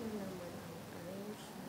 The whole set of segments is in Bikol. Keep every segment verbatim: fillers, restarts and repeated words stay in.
Naman ang arrangement.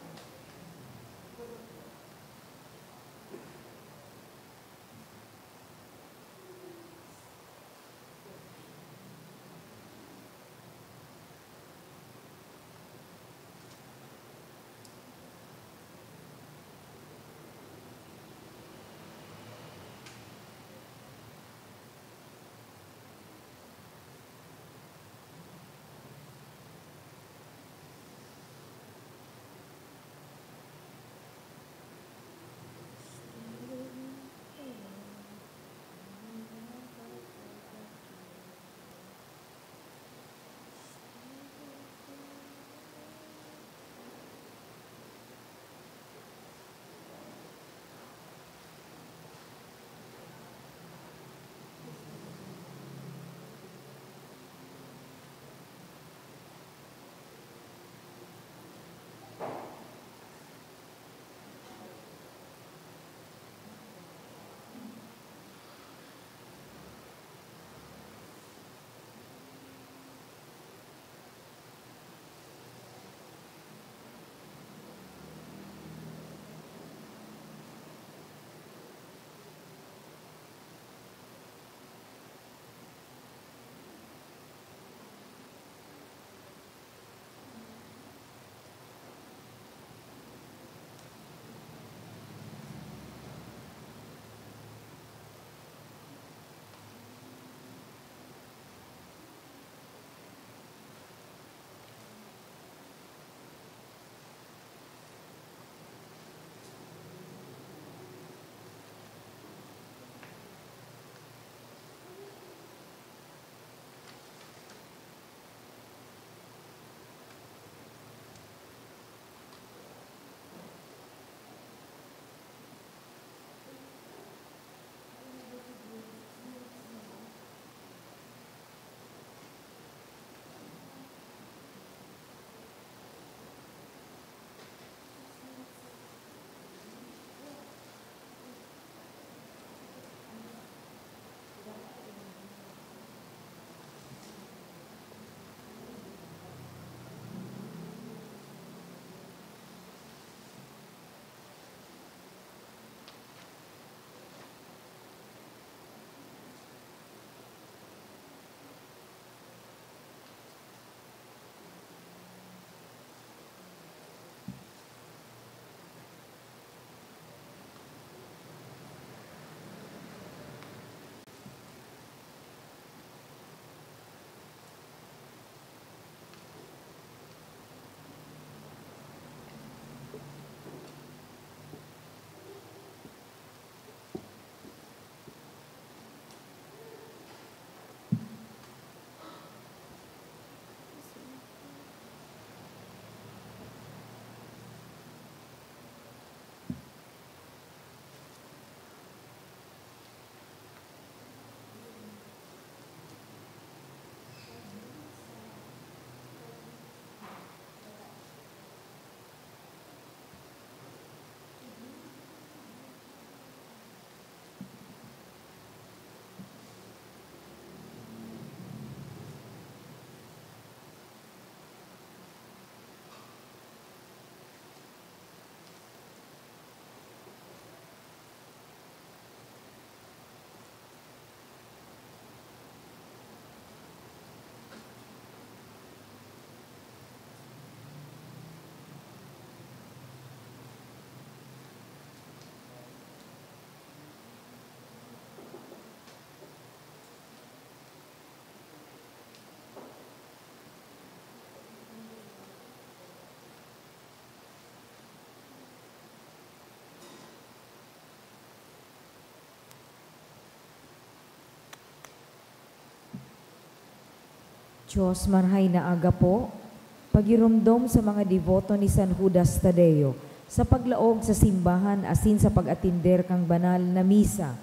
Diyos, marhay na aga po. Pagiromdom sa mga deboto ni San Judas Tadeo sa paglaog sa simbahan asin sa pag-atender kan banal na misa.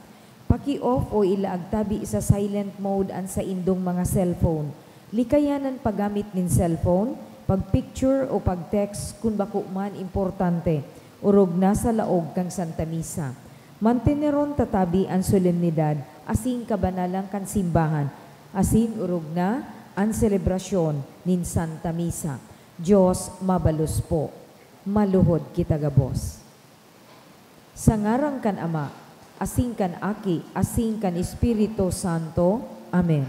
Paki-off o ilaag tabi sa silent mode an saindong mga cellphone. Likayan an paggamit nin cellphone, pag-picture o pag-text kun bako man importante, orog na sa laog kan Santa Misa. Manteneron ta tabi an solemnidad asin kabanalan kan simbahan, asin orog na an selebrasyon nin Santa Misa. Diyos mabalos po, maluhod kita gabos. Sa ngaran kan Ama, asin kan Aki, asin kan Espiritu Santo. Amen.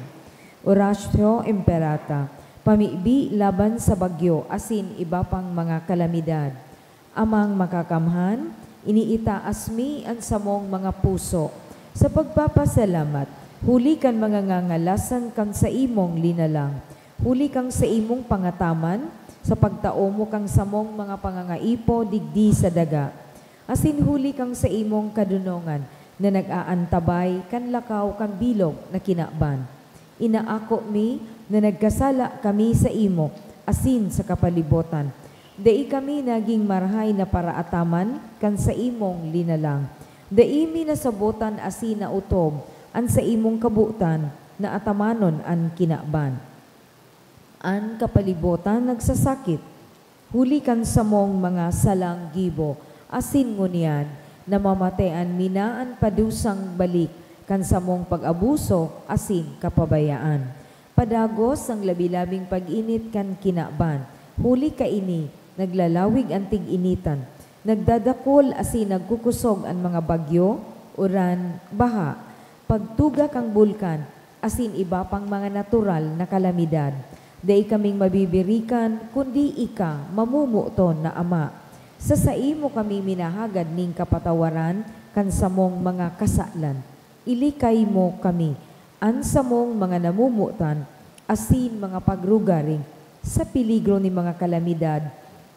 Oratio Imperata, pamibi laban sa bagyo asin iba pang mga kalamidad. Amang Makakamhan, iniitaas mi an samong mga puso sa pagpapasalamat huli kan mga ngangalasan kan saimong linalang, huli kan saimong pangataman sa pagtao mo kan samong mga pangangaipo digdi sa daga, asin huli kan saimong kadonongan na nag-aantabay kan lakaw kan bilog na kinaban. Inaako mi na nagkasala kami saimo asin sa kapalibotan. Dai kami nagin marahay na paraataman kan saimong linalang. Dai mi nasabotan asin naotob an saimong kabotan na atamanon an kinaban. An kapalibotan nagsasakit huli kan samong mga salang gibo, asin ngunyan namamatean mi na an padusang balik kan samong pag-abuso asin kapabayaan. Padagos an labi-labing pag-init kan kinaban, huli kaini naglalawig an tig-initan, nagdadakul asin nagkukusog an mga bagyo, uran, baha, pagtuga kan bulkan, asin iba pang mga natural na kalamidad. Dai kaming mabibirikan, kundi ika, mamomoton na Ama. Sa saimo kami minahagad nin kapatawaran kan samong mga kasalan. Ilikay mo kami, an samong mga namomotan, asin mga pagrugaring, sa peligro nin mga kalamidad,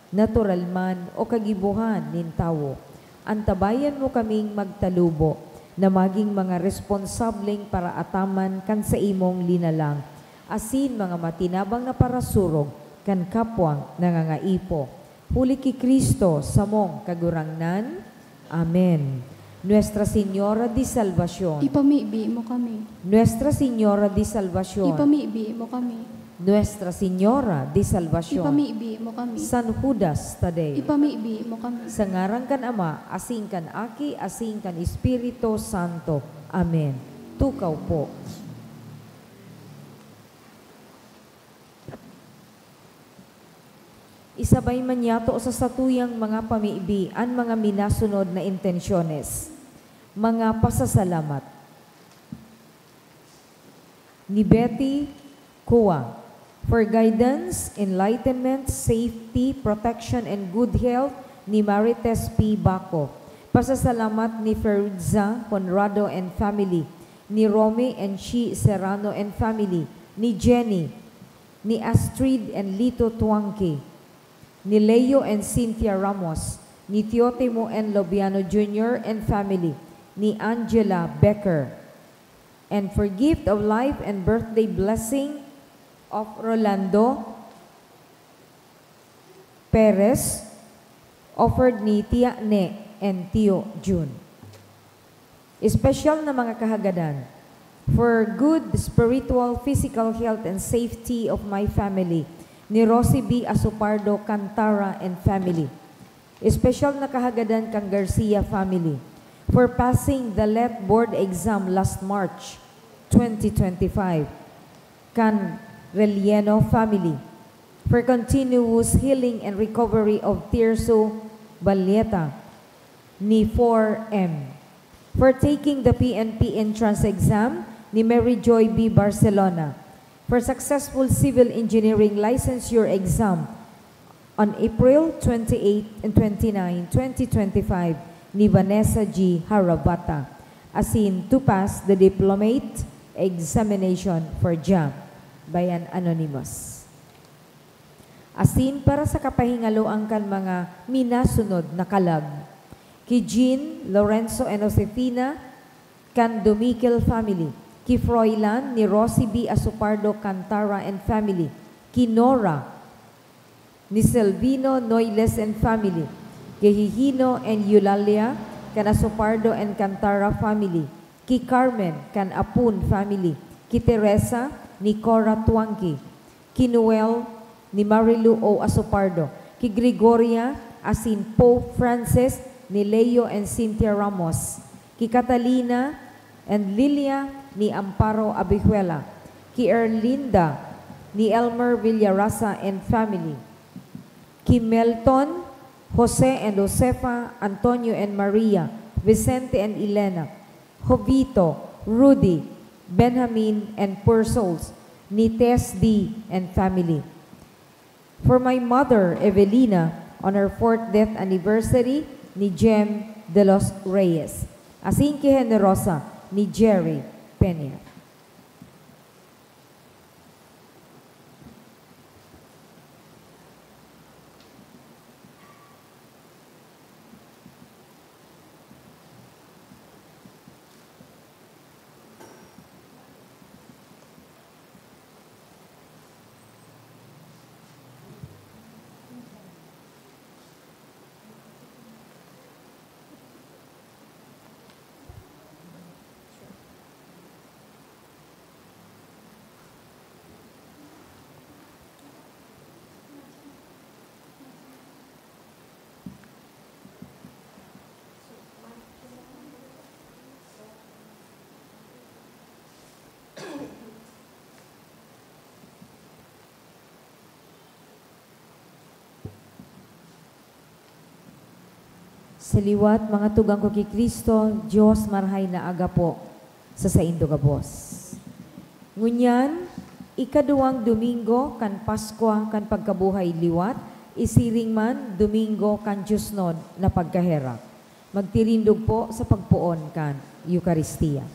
natural man o kagibohan nin tawo. Antabayan mo kaming magtalubo na magin mga responsableng paraataman kan saimong linalang, asin mga matinabang na parasurog kan kapwang nangangaipo. Huli ki Cristo, samong Kagurangnan. Amen. Nuestra Señora de Salvacion. Ipamibi mo kami. Nuestra Señora de Salvacion. Ipamibi mo kami. Nuestra Señora de Salvacion. Ipamibi mo kami. San Judas Tadeo. Ipamibi mo kami. Sa ngaran kan Ama, asin kan Aki, asin kan Espiritu Santo. Amen. Tukaw po. Isabay man yato sa satuyang mga pamibi an mga minasunod na intensyones, mga pasasalamat. Ni Betty Cua, for guidance, enlightenment, safety, protection, and good health ni Marites P. Baco. Pasasalamat ni Ferudza Conrado and family, ni Romy and Shi Serrano and family, ni Jenny, ni Astrid and Lito Tuangki, ni Leo and Cynthia Ramos, ni Teotimo and Lobiano Junior and family, ni Angela Becker. And for gift of life and birthday blessing of Rolando Perez, offered ni Tia Ne and Tio Jun. Espesyal na mga kahagadan, for good spiritual, physical health and safety of my family, ni Rosie B. Asopardo Cantara and family. Espesyal na kahagadan kan Garcia family, for passing the let board exam last March twenty twenty-five, kan Relieno family, for continuous healing and recovery of Tirso Balieta, ni four M, for taking the P N P entrance exam ni Mary Joy B. Barcelona, for successful civil engineering licensure exam on April twenty-eight and twenty-nine, twenty twenty-five, ni Vanessa G. Harabata, asin to pass the diplomate examination for jam by an anonymous. Asin para sa kapahingaloan kan mga minasunod na kalag, ki Jean, Lorenzo, and Josefina, kan Dumikel family, ki Froilan ni Rosie B. Asopardo Cantara and family, ki Nora, ni Selvino Noiles and family, ki Hihino and Eulalia, kan Asopardo and Cantara family, ki Carmen, kan Apun family, ki Teresa, ni Cora Tuangki, ki Noel, ni Marilu O. Asopardo, ki Gregoria, asin Pope Francis, ni Leo and Cynthia Ramos, ki Catalina and Lilia, ni Amparo Abijuela, ki Erlinda, ni Elmer Villarasa and family, Kimelton, Jose and Josefa, Antonio and Maria, Vicente and Elena, Jovito, Rudy, Benjamin, and poor souls ni Tess D and family. For my mother, Evelina, on her fourth death anniversary ni Jem de los Reyes. Asin ki Generosa ni Jerry Peña. Sa liwat, mga tugang ko ki Cristo, Dios marahay na aga po sa saindo gabos. Ngunyan, ikaduwang Domingo kan Paskwa kan pagkabuhay liwat, isiring man Domingo kan Diosnon na pagkaherak. Magtirindog po sa pagpoon kan Eukaristia.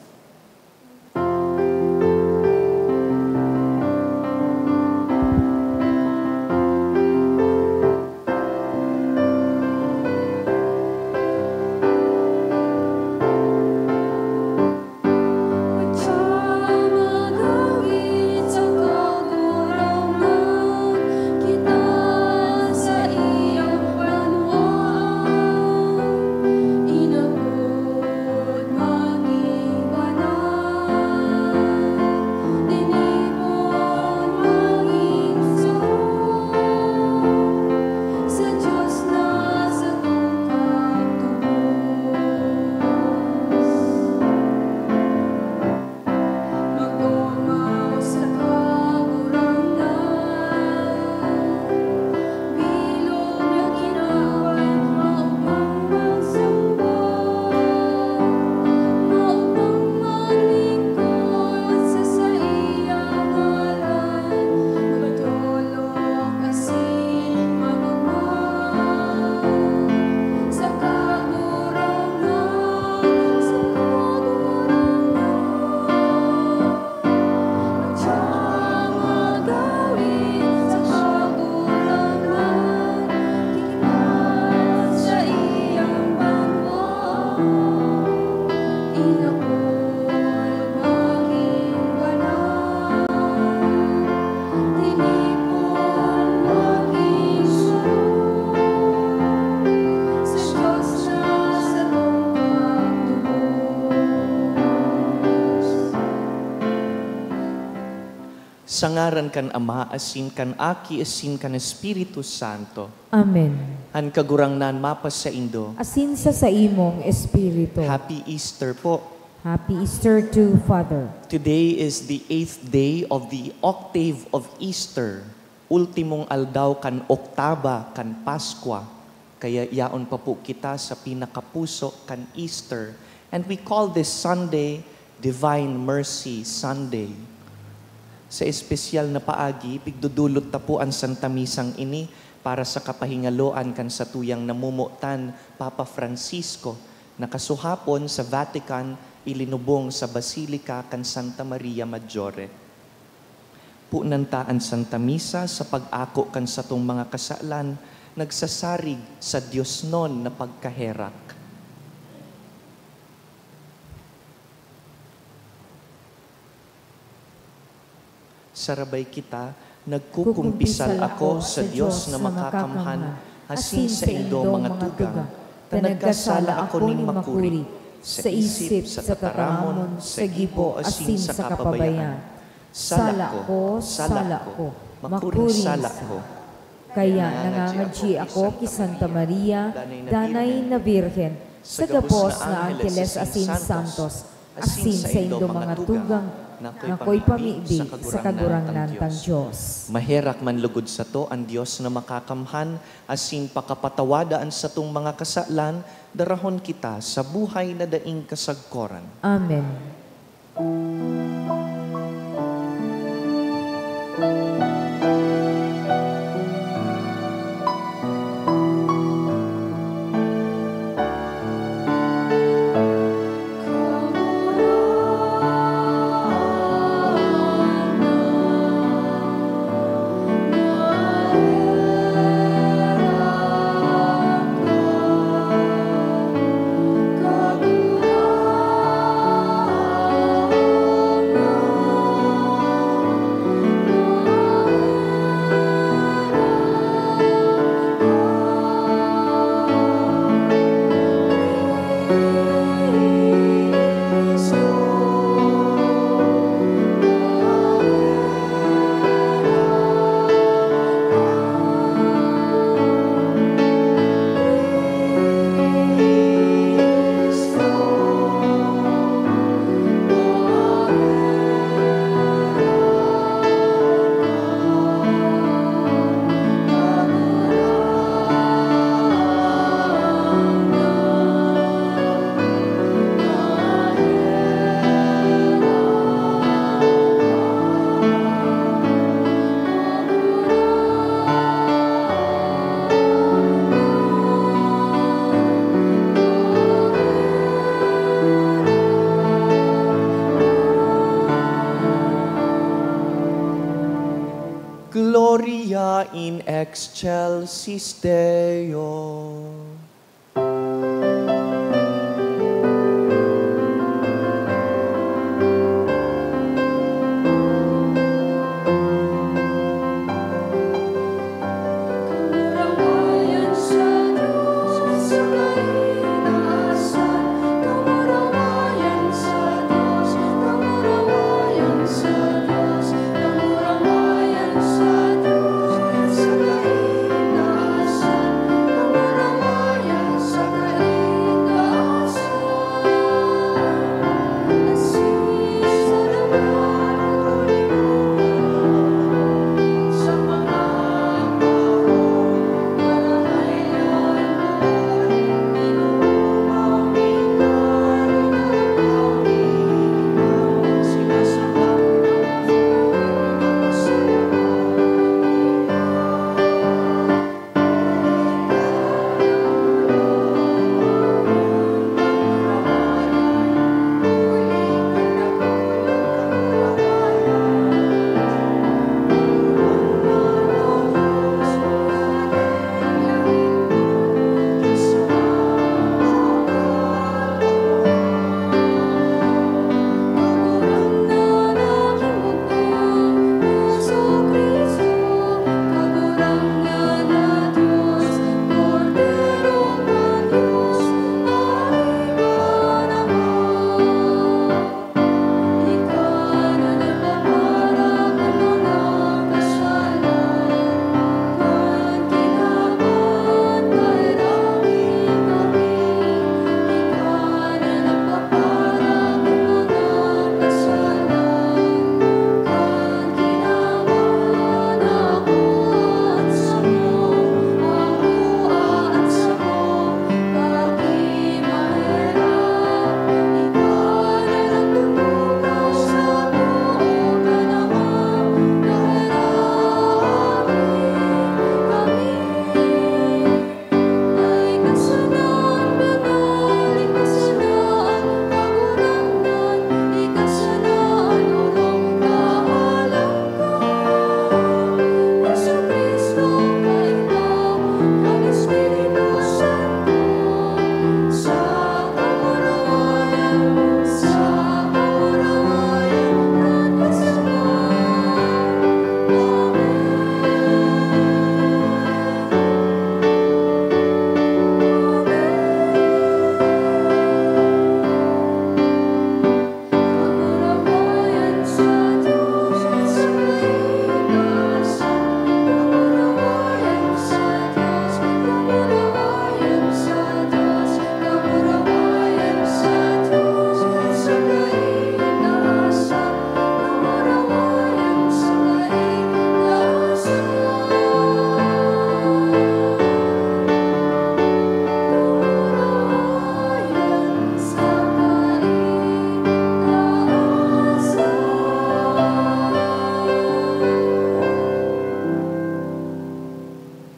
Sa ngaran kan Ama, asin kan Aki, asin kan Espiritu Santo. Amen. An Kagurangnan mapasaindo. Asin sa saimong espiritu. Happy Easter po. Happy Easter too, Father. Today is the eighth day of the octave of Easter, ultimong aldaw kan oktaba kan Paskwa. Kaya yaon pa po kita sa pinakapuso kan Easter. And we call this Sunday Divine Mercy Sunday. Sa espesyal na paagi, pigdudulot ta po an Santa Misang ini para sa kapahingaloan kan satuyang namomotan, Papa Francisco, na kasuhapon sa Vatican ilinubong sa Basilica kan Santa Maria Maggiore. Punan ta an Santa Misa sa pag-ako kan satong mga kasalan, nagsasarig sa diosnon na pagkaherak. Sarabay kita, nagkukumpisal ako sa Dios na makakamhan, asin saindo, mga tugang, ta nagkasala ako nin makuri, sa isip, sa tataramon, sa gibo, asin sa kapabayaan. Sala ko, sala ko, makuring sala ko. Kaya nangangadyi ako ki Santa Maria, danay na Birhen, sa gabos na angheles asin santos, asin saindo, mga tugang, Ako'y pamibi sa Kagurangnan tang Dios. Maherak man lugod sato an Dios na Makakamhan, asin pakapatawada an satong mga kasalan, darahon kita sa buhay na daing kasagkoran. Amen. Gloria in excelsis Deo.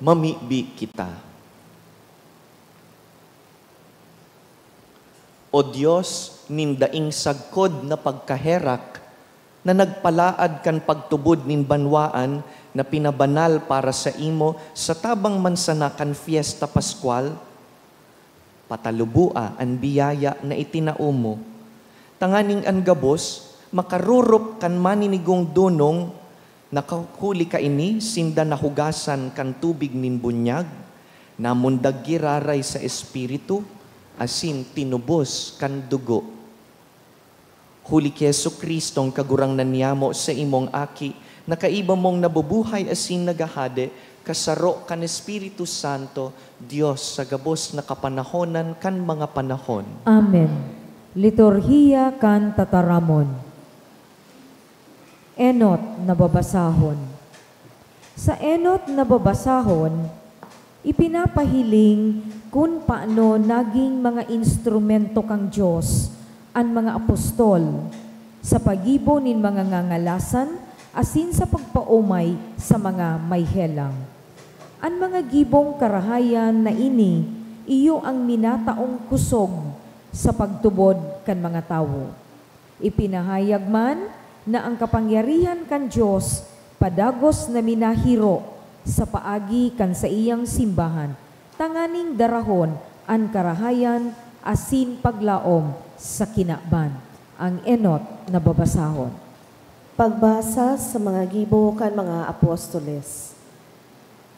Mamibi kita. O Dios nin daing sagkod na pagkaherak, na nagpalaad kan pagtubod nin banwaan na pinabanal para saimo sa tabang man sana kan Fiesta Pascual, patalubua an biyaya na itinao mo, tanganing an gabos makarorop kan maninigong donong. Nakahuli kaini sinda nahugasan kan tubig nin bunyag, namundag giraray sa Espiritu, asin tinubos kan dugo. Huli ki Jesu-Cristong Kagurangnan niyamo, saimong Aki, na kaiba mong nabubuhay asin naghahade, kasaro kan Espiritu Santo, Dios sa gabos na kapanahonan kan mga panahon. Amen. Liturhiya kan Tataramon. Enot na babasahon. Sa enot na babasahon, ipinapahiling kun paano naging mga instrumento kan Dios an mga apostol sa paggibo nin mga ngangalasan asin sa pagpaomay sa mga may helang. An mga gibong karahayan na ini iyo an minataong kusog sa pagtubod kan mga tawo. Ipinahayag man na an kapangyarihan kan Dios padagos na minahiro sa paagi kan saiyang simbahan, tanganing darahon an karahayan asin paglaom sa kinaban. An enot na babasahon. Pagbasa sa mga gibo kan mga apostoles.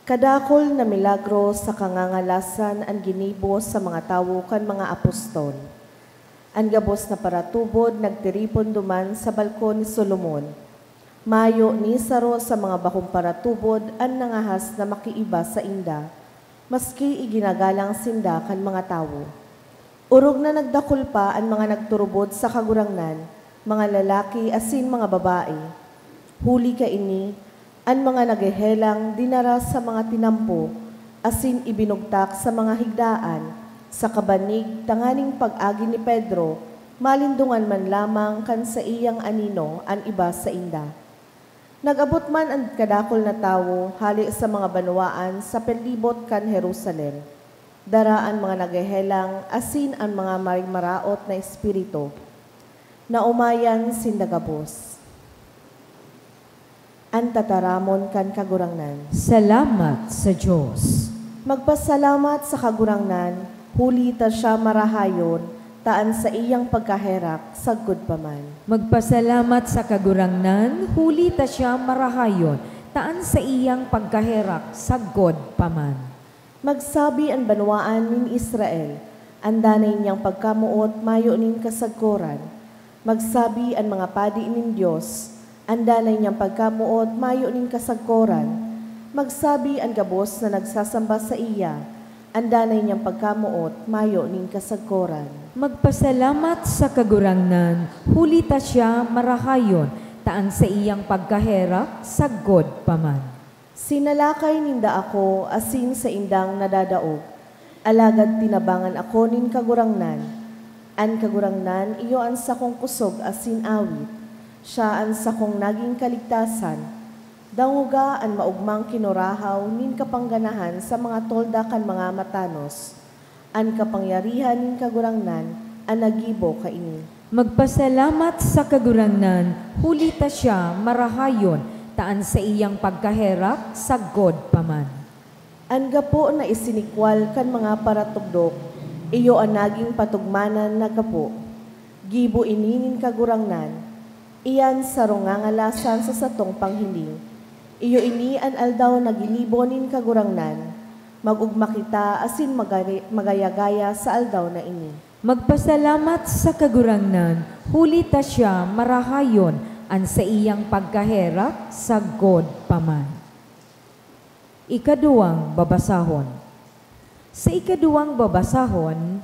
Kadakul na milagro sa kangangalasan an ginibo sa mga tawo kan mga apostol. An gabos na paratubod nagtiripon duman sa balkon ni Solomon. Mayo ni saro sa mga bakong paratubod an nangahas na makiiba sainda, maski iginagalang sinda kan mga tawo. Orog na nagdakul pa an mga nagturubod sa Kagurangnan, mga lalaki asin mga babae. Huli kaini, an mga naghehelang dinara sa mga tinampo asin ibinugtak sa mga higdaan sa kabanig tanganing pag-agi ni Pedro, malindongan man lamang kan saiyang anino an iba sainda. Nag-abot man an kadakul na tawo hale sa mga banwaan sa palibot kan Jerusalem. Dara an mga naghehelang asin an mga may maraot na espiritu. Naomayan sinda gabos. An tataramon kan Kagurangnan. Salamat sa Dios. Magpasalamat sa Kagurangnan, huli ta siya marahayon, ta an saiyang pagkaherak sagkod pa man. Magpasalamat sa Kagurangnan, huli ta siya marahayon, ta an saiyang pagkaherak sagkod pa man. Magsabi an banwaan nin Israel, an danay niyang pagkamoot mayo nin kasagkoran. Magsabi an mga padi nin Dios, an danay niyang pagkamoot mayo nin kasagkoran. Magsabi an gabos na nagsasamba saiya, an danay niyang pagkamoot mayo nin kasagkoran. Magpasalamat sa Kagurangnan, huli ta siya marahayon, ta an saiyang pagkaherak sagkod pa man. Sinalakay ninda ako asin saindang nadadaog, alagad tinabangan ako nin Kagurangnan. An Kagurangnan iyo an sakong kusog asin awit. Siya an sakong nagin kaligtasan. Dangoga an maogmang kinurahaw nin kapangganahan sa mga tolda kan mga matanos. An kapangyarihan nin Kagurangnan an naggibo kaini. Magpasalamat sa Kagurangnan, huli ta siya marahayon, ta an saiyang pagkaherak sagkod pa man. An gapo na isinikwal kan mga paratugdok, iyo an nagin patugmanan na gapo. Gibo ini nin Kagurangnan, iyan sarong ngangalasan sa satong panghiling. Iyo ini an aldaw na ginibo nin Kagurangnan. Mag-ogma kita asin magari-, magaya-gaya sa aldaw na ini. Magpasalamat sa Kagurangnan, huli ta siya marahayon, an saiyang pagkaherak sagkod pa man. Ikaduwang babasahon. Sa ikaduwang babasahon,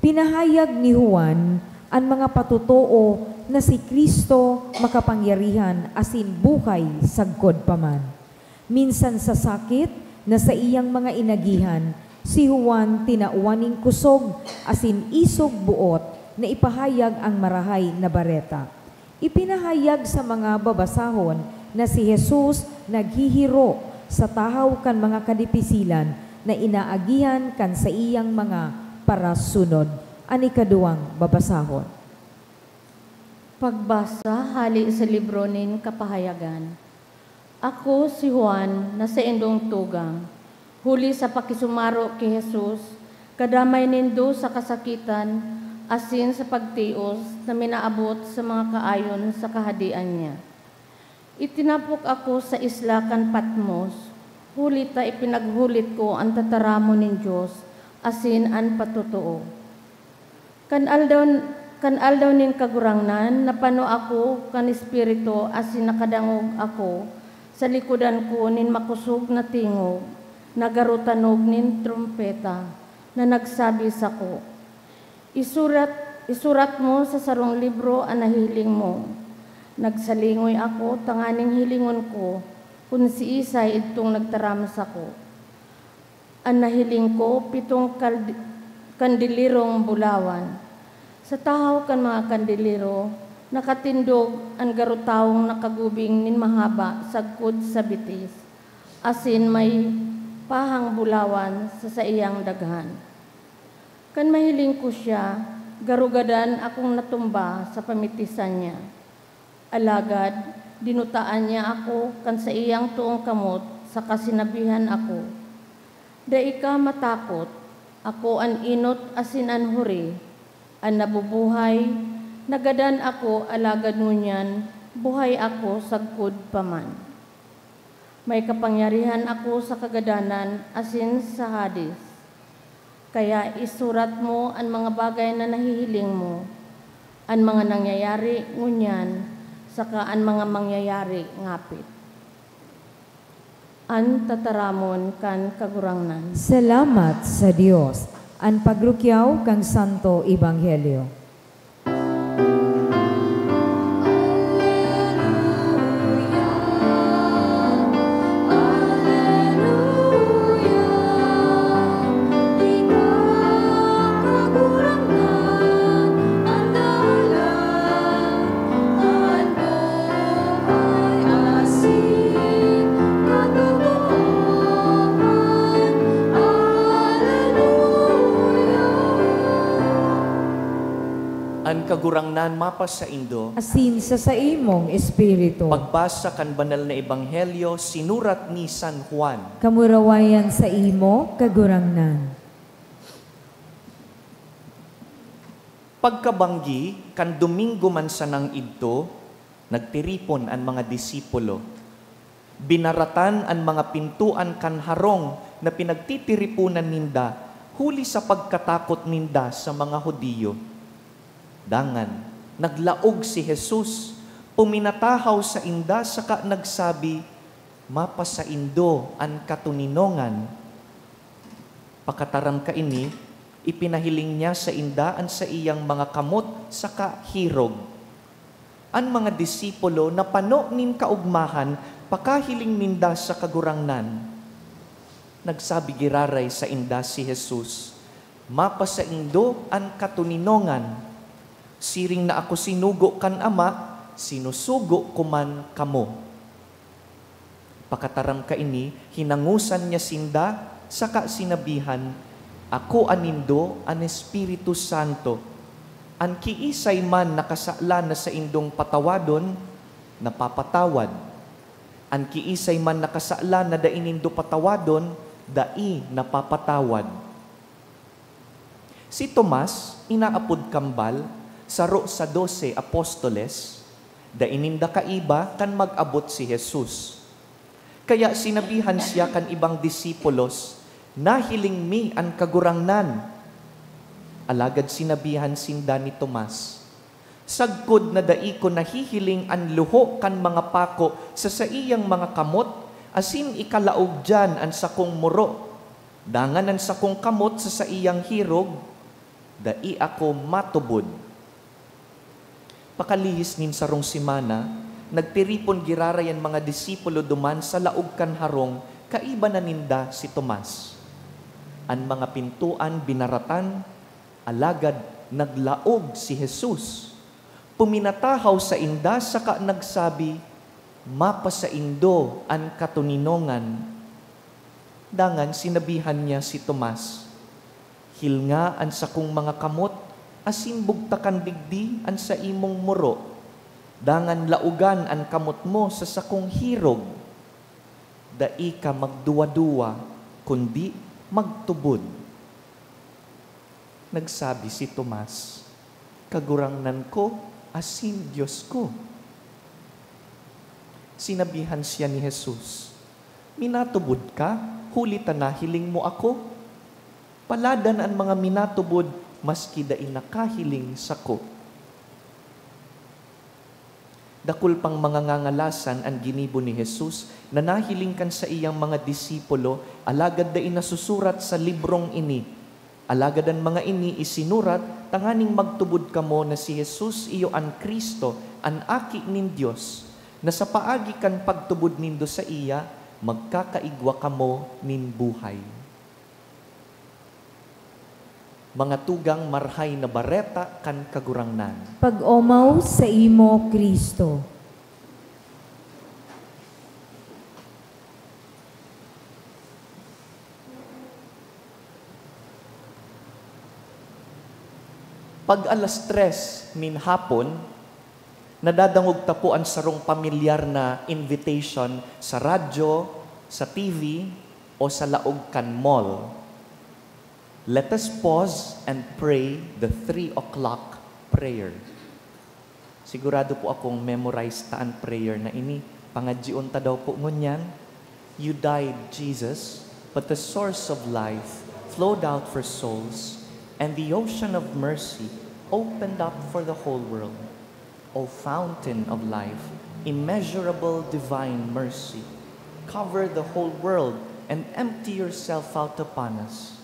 pinahayag ni Juan an mga patotoo na si Cristo makapangyarihan asin buhay sagkod pa man. Minsan sa sakit na saiyang mga inagihan, si Juan tinawan nin kusog asin isog boot na ipahayag an Marahay na Bareta. Ipinahayag sa mga babasahon na si Jesus naghihiro sa tahaw kan mga kadipisilan na inaagihan kan saiyang mga parasunod. An ikaduwang babasahon. Pagbasa hale sa libro nin Kapahayagan. Ako si Juan na saindong tugang, huli sa pakisumaro ki Jesus, kadamay nindo sa kasakitan asin sa pagtios na minaabot sa mga kaayon sa Kahadean niya. Itinapok ako sa isla kan Patmos, huli ta ipinaghulit ko an tataramon nin Dios asin an patotoo. Kan aldaw, kan aldaw nin Kagurangnan, napano ako kan Espiritu asin nakadangog ako sa likodan ko nin makosog na tingog na garo tanog nin trompeta na nagsabi sako, "Isurat, isurat mo sa sarong libro an nahihiling mo." Nagsalingoy ako tanganing hilingon ko kun siisay idtong nagtaram sako. An nahiling ko, pitong kaldi-, kandelirong bulawan. Sa tahaw kan mga kandeliro, nakatindog an garo tawong nakagubing nin mahaba sagkod sa bitis, asin may pahang bulawan sa saiyang daghan. Kan mahiling ko siya, garo gadan akong natumba sa pamitisan niya. Alagad dinutaan niya ako kan saiyang toong kamot saka sinabihan ako, "Dai ka matakot, ako an enot asin an huri, an nabubuhay. Nagadan ako, alagad ngunyan buhay ako sagkod pa man. May kapangyarihan ako sa kagadanan asin sa Hades. Kaya isurat mo an mga bagay na nahihiling mo, an mga nangyayari ngunyan, saka an mga mangyayari ngapit." An tataramon kan Kagurangnan. Salamat sa Dios. An pagrukyaw kan Santo Ebanghelyo. An Kagurangnan mapasaindo. Asin sa saimong espiritu. Pagbasa kan Banal na Ebanghelyo sinurat ni San Juan. Kamurawayan saimo, Kagurangnan. Pagkabanggi kan Domingo man sanang idto, nagtiripon an mga disipulo. Binaratan an mga pintoan kan harong na pinagtitiriponan ninda huli sa pagkatakot ninda sa mga Judio. Dangan, naglaog si Jesus, puminatahaw sainda saka nagsabi, "Mapasaindo an katoninongan." Pakataram kaini, ipinahiling niya sainda an saiyang mga kamot saka hirog. An mga disipulo napano nin kaogmahan pakahiling ninda sa Kagurangnan. Nagsabi giraray sainda si Jesus, "Mapasaindo an katoninongan. Siring na ako sinugo kan Ama, sinusugo ko man kamo." Pakataram kaini, hinangosan niya sinda, saka sinabihan, "Akoa nindo an Espiritu Santo. An kiisay man na kasalan na saindong patawadon, napapatawad. An kiisay man na kasalan na dai nindo patawadon, dai napapatawad." Si Tomas, inaapod Kambal, saro sa dose apostoles, dai ninda kaiba kan mag-abot si Jesus. Kaya sinabihan siya kan ibang disipulos, "Nahiling mi an Kagurangnan." Alagad sinabihan sinda ni Tomas, "Sagkod na dai ko nahihiling an luho kan mga pako sa saiyang mga kamot asin ikalaog diyan an sakong muro, dangan an sakong kamot sa saiyang hirog, dai ako matubod." Pakalihis nin sarong semana, nagtiripon giraray an mga disipulo duman sa laog kan harong kaiba na ninda si Tomas. An mga pintoan binaratan, alagad naglaog si Jesus. Puminatahaw sainda saka nagsabi, "Mapasaindo an katoninongan." Dangan sinabihan niya si Tomas, "Hilnga an sakong mga kamot, asin bugtakan digdi an saimong muro. Dangan laogan an kamot mo sa sakong hirog. Dai ka magduwa-duwa, kundi magtubod." Nagsabi si Tomas, "Kagurangnan ko asin Dios ko." Sinabihan siya ni Jesus, "Minatubod ka, huli ta nahiling mo ako? Paladan an mga minatubod maski dai nakahiling sako." Dakul pang mga ngangalasan an ginibo ni Jesus na nahiling kan saiyang mga disipulo, alagad dai nasusurat sa librong ini. Alagad an mga ini isinurat tanganing magtubod kamo na si Jesus iyo an Cristo, an Aki nin Dios, na sa paagi kan pagtubod nindo saiya, magkakaigwa kamo nin buhay. Mga tugang, Marahay na Bareta kan Kagurangnan. Pag-omaw saimo, Cristo. Pag alas tres nin hapon, nadadangog ta po an sarong pamilyar na invitation sa radyo, sa T V, o sa laog kan mall. Let us pause and pray the three o'clock prayer. Sigurado po akong memorize ta an prayer na ini. Pangadyion ta daw po ngunyan. "You died, Jesus, but the source of life flowed out for souls, and the ocean of mercy opened up for the whole world. O fountain of life, immeasurable divine mercy, cover the whole world and empty yourself out upon us.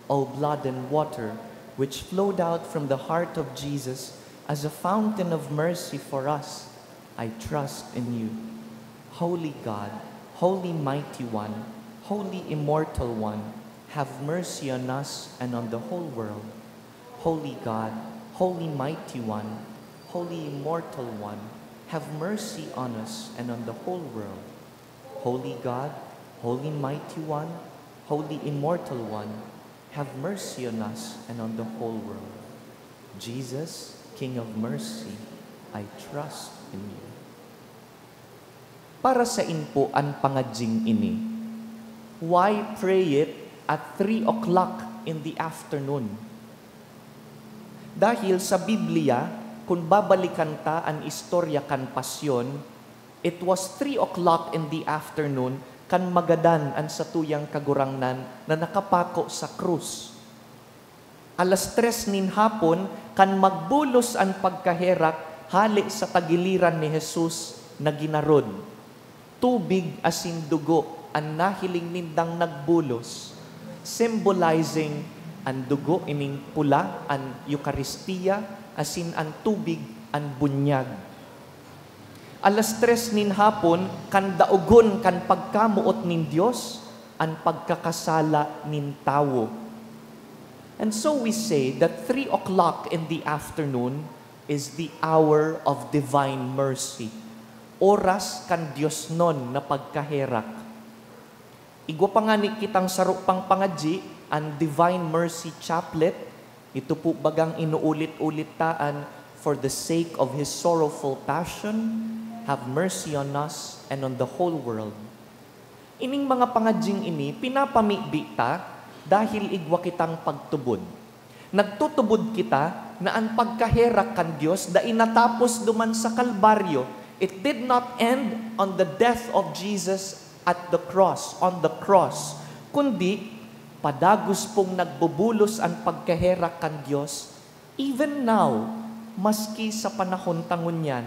O blood and water, which flowed out from the heart of Jesus as a fountain of mercy for us, I trust in you. Holy God, Holy Mighty One, Holy Immortal One, have mercy on us and on the whole world. Holy God, Holy Mighty One, Holy Immortal One, have mercy on us and on the whole world. Holy God, Holy Mighty One, Holy Immortal One, have mercy on us and on the whole world. Jesus, King of Mercy, I trust in you." Para sain po an pangadying ini? Why pray it at three o'clock in the afternoon? Dahil sa Biblia, kun babalikan ta an istorya kan Pasyon, it was three o'clock in the afternoon kan magadan an satuyang Kagurangnan na nakapako sa krus. Alas tres nin hapon, kan magbulos an pagkaherak, hale sa tagiliran ni Jesus na ginarod. Tubig asin dugo an nahiling nindang nagbulos, symbolizing an dugo ining pula, an Eukaristia, asin an tubig, an bunyag. Alas tres nin hapon, kan daogon kan pagkamoot nin Dios an pagkakasala nin tawo. And so we say that three o'clock in the afternoon is the hour of divine mercy, oras kan diosnon na pagkaherak. Igwa pa ngani kitang saro pang pangadyi, an Divine Mercy Chaplet. Ito po bagang inuulit-ulit ta an "For the sake of his sorrowful passion, have mercy on us and on the whole world." Ining mga pangadying ini pinapamibi ta dahil igwa kitang pagtubod. Nagtutubod kita na an pagkaherak kan Dios dai natapos duman sa Kalbaryo. It did not end on the death of Jesus at the cross, on the cross, kundi padagos pong nagbubulos an pagkaherak kan Dios, even now, maski sa panahon ta ngunyan.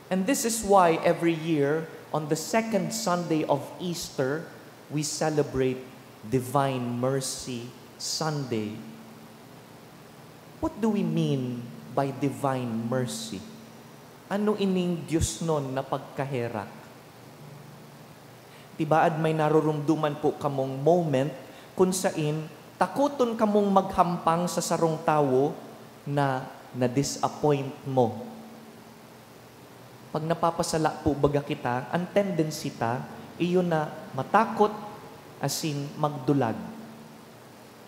And this is why every year, on the second Sunday of Easter, we celebrate Divine Mercy Sunday. What do we mean by divine mercy? Ano ining diosnon na pagkaherak? Tibaad may naroromdoman po kamong moment kun sain takoton kamong maghampang sa sarong tawo na na-disappoint mo. Pag napapasala po baga kita, ang tendency ta, iyo na matakot, asin magdulag.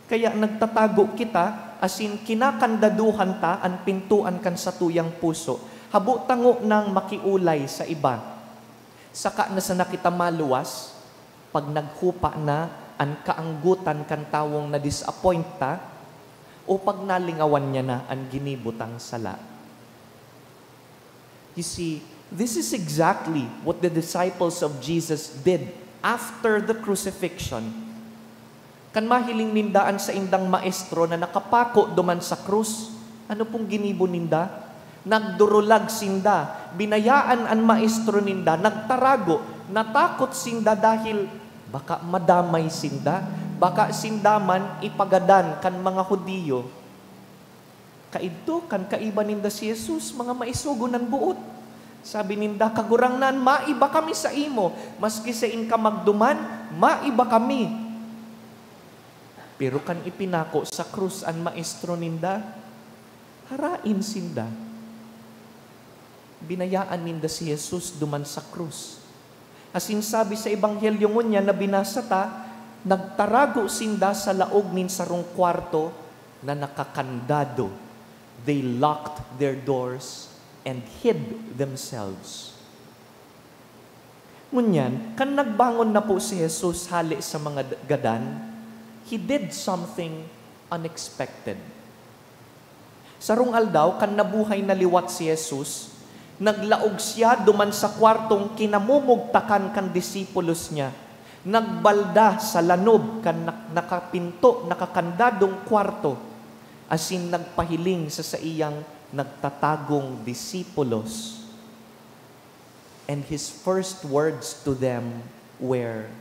Kaya nagtatago kita, asin kinakandaduhan ta an pintoan kan satuyang puso, habo ta ngunang makiolay sa iba. Saka na sana kita maluwas, pag naghupa na an kaanggotan kan tawong na-disappoint ta, o pag nalingawan niya na an ginibo tang sala. You see, this is exactly what the disciples of Jesus did after the crucifixion. Kan mahiling ninda an saindang maestro na nakapako duman sa krus, ano pong ginibo ninda? Nagdurulag sinda. Binayaan an maestro ninda, nagtarago, natakot sinda dahil baka madamay sinda, baka sinda man ipagadan kan mga Judio. Kaidto, kan kaiba ninda si Jesus, mga maisogon an boot. Sabi ninda, "Kagurangnan, maiba kami saimo. Maski sain ka magduman, maiba kami." Pero kan ipinako sa krus an Maestro ninda, harain sinda. Binayaan ninda si Jesus duman sa krus. Asin sabi sa Ebanghelyo ngunyan na binasa ta, nagtarago sinda sa laog nin sarong kwarto na nakakandado. They locked their doors and hid themselves. Ngunyan, kan nagbangon na po si Jesus hale sa mga d-, gadan, he did something unexpected. Sarong aldaw, kan nabuhay na liwat si Jesus, naglaog siya duman sa kwartong kinamumugtakan kan disipulos niya. Nagbalda sa lanob kan nak-, nakapinto, nakakandadong kwarto, asin nagpahiling sa saiyang nagtatagong disipulos. And his first words to them were,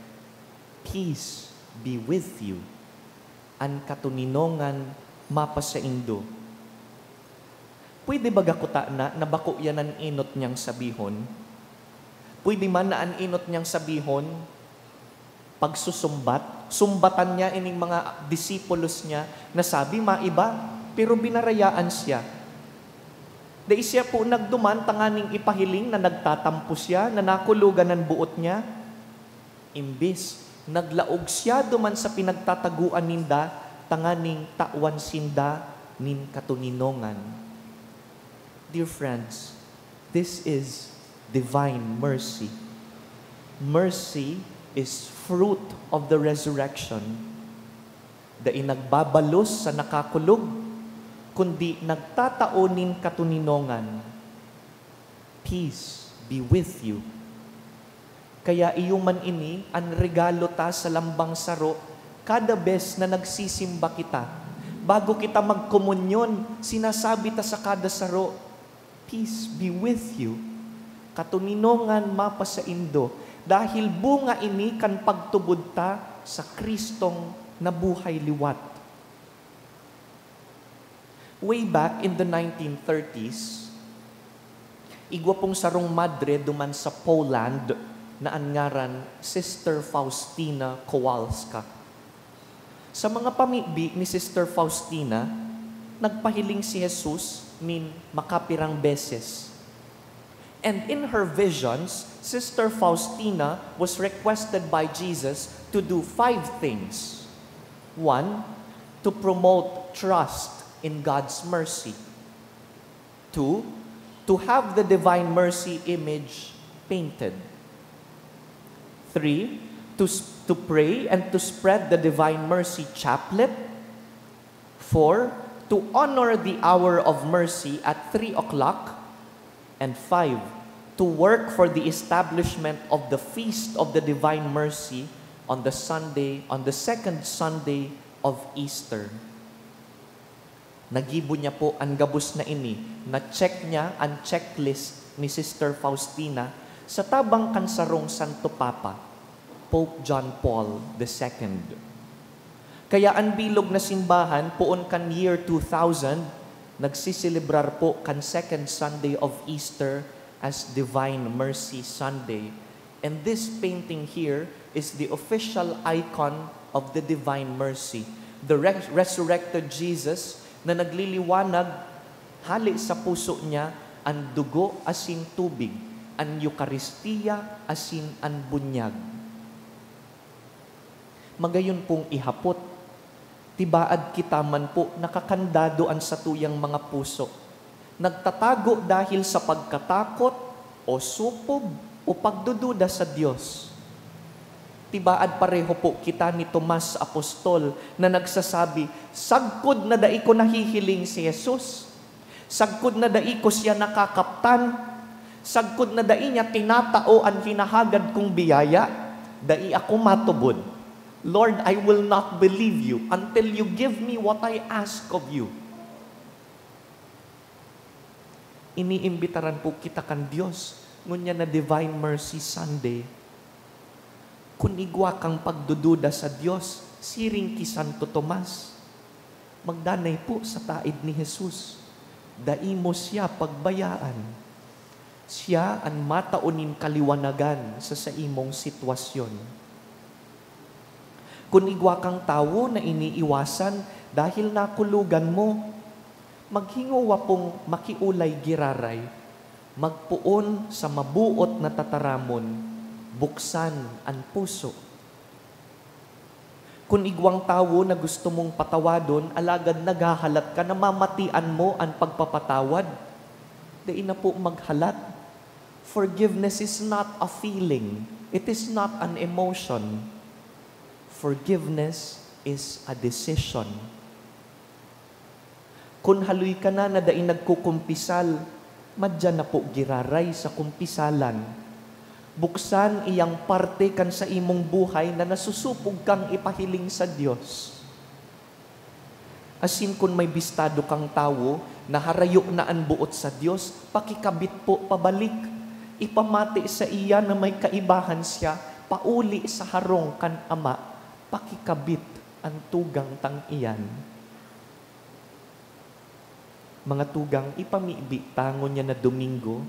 "Peace be with you." An katoninongan mapasaindo. Pwede baga kutana na bako yan an enot niyang sabihon? Pwede man na an enot niyang sabihon, pagsusumbat, sumbatan niya ining mga disipulos niya na sabi maiba, pero binarayaan siya. Dai siya po nagduman tanganing ipahiling na nagtatampo siya, na nakulogan an boot niya. Imbis, naglaog siya duman sa pinagtatagoan ninda tanganing tawan sinda nin katoninongan. Dear friends, this is divine mercy. Mercy is fruit of the resurrection. Dai nagbabalos sa nakakulog, kundi nagtatao nin katoninongan. Peace be with you. Kaya iyo man ini an regalo ta sa lambang saro kada bes na nagsisimba kita. Bago kita magkomunyon, sinasabi ta sa kada saro, "Peace be with you." Katoninongan mapasaindo, dahil bunga ini kan pagtubod ta sa Cristong nabuhay liwat. Way back in the nineteen thirties, igwa pong sarong madre duman sa Poland na an ngaran Sister Faustina Kowalska. Sa mga pamibi ni Sister Faustina, nagpahiling si Jesus nin makapirang beses. And in her visions, Sister Faustina was requested by Jesus to do five things. One, to promote trust in God's mercy. Two, to have the Divine Mercy image painted. Three, to s-, to pray and to spread the Divine Mercy chaplet. Four, to honor the hour of mercy at three o'clock. And five, to work for the establishment of the Feast of the Divine Mercy on the Sunday, on the second Sunday of Easter. Nagibo niya po an gabos na ini, na-check niya an checklist ni Sister Faustina sa tabang kan sarong Santo Papa, Pope John Paul the Second. Kaya an bilog na simbahan, poon kan year two thousand, nagsiselebrar po kan second Sunday of Easter as Divine Mercy Sunday. And this painting here is the official icon of the Divine Mercy, the re-, resurrected Jesus na nagliliwanag hale sa puso niya an dugo asin tubig, an Eukaristia asin an bunyag. Magayon pong ihapot, tibaad kita man po nakakandado an satuyang mga puso. Nagtatago dahil sa pagkatakot o supob o pagdududa sa Dios. Tibaad pareho po kita ni Tomas Apostol na nagsasabi, "Sagkod na dai ko nahihiling si Jesus. Sagkod na dai ko siya nakakaptan. Sagkod na dai niya tinatao an hinahagad kong biyaya. Dai ako matubod. Lord, I will not believe you until you give me what I ask of you." Iniimbitaran po kita kan Dios, ngunyan na Divine Mercy Sunday. Kun igwa kang pagdududa sa Dios, siring ki Santo Tomas, magdanay po sa taed ni Jesus. Dai mo siya pagbayaan. Siya an matao nin kaliwanagan sa saimong sitwasyon. Kun igwa kang tawo na iniiwasan dahil nakulogan mo, maghingowa pong makiolay giraray, magpoon sa mabuot na tataramon, buksan an puso. Kun igwang tawo na gusto mong patawadon, alagad naghahalat ka na mamatian mo an pagpapatawad, dai na po maghalat. Forgiveness is not a feeling. It is not an emotion. Forgiveness is a decision. Kun haloy ka na na dai nagkukumpisal, madya na po giraray sa kumpisalan. Buksan iyang parte kan saimong buhay na nasusupog kang ipahiling sa Dios. Asin kun may bistado kang tawo na harayo na an boot sa Dios, pakikabit po pabalik. Ipamati saiya na may kaibahan siya pauli sa harong kan Ama. Pakikabit an tugang tang iyan. Mga tugang, ipamibi ta ngunyan na Domingo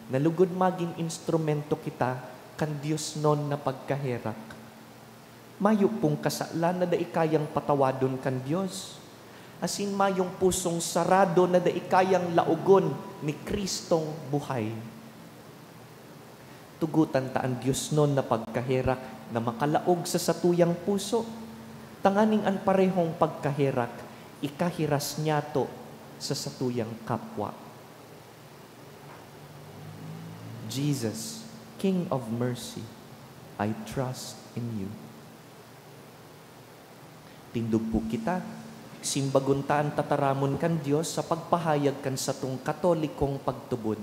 na lugod magin instrumento kita kan diosnon na pagkaherak. Mayo pong kasalan na dai kayang patawadon kan Dios, asin mayong pusong sarado na dai kayang laogon ni Cristong buhay. Tugotan ta an diosnon na pagkaherak na makalaog sa satuyang puso, tanganing an parehong pagkaherak ikahiras niyato sa satuyang kapwa. Jesus, King of Mercy, I trust in you. Tindog po kita. Simbagon ta an tataramon kan Dios sa pagpahayag kan satong Katolikong pagtubod.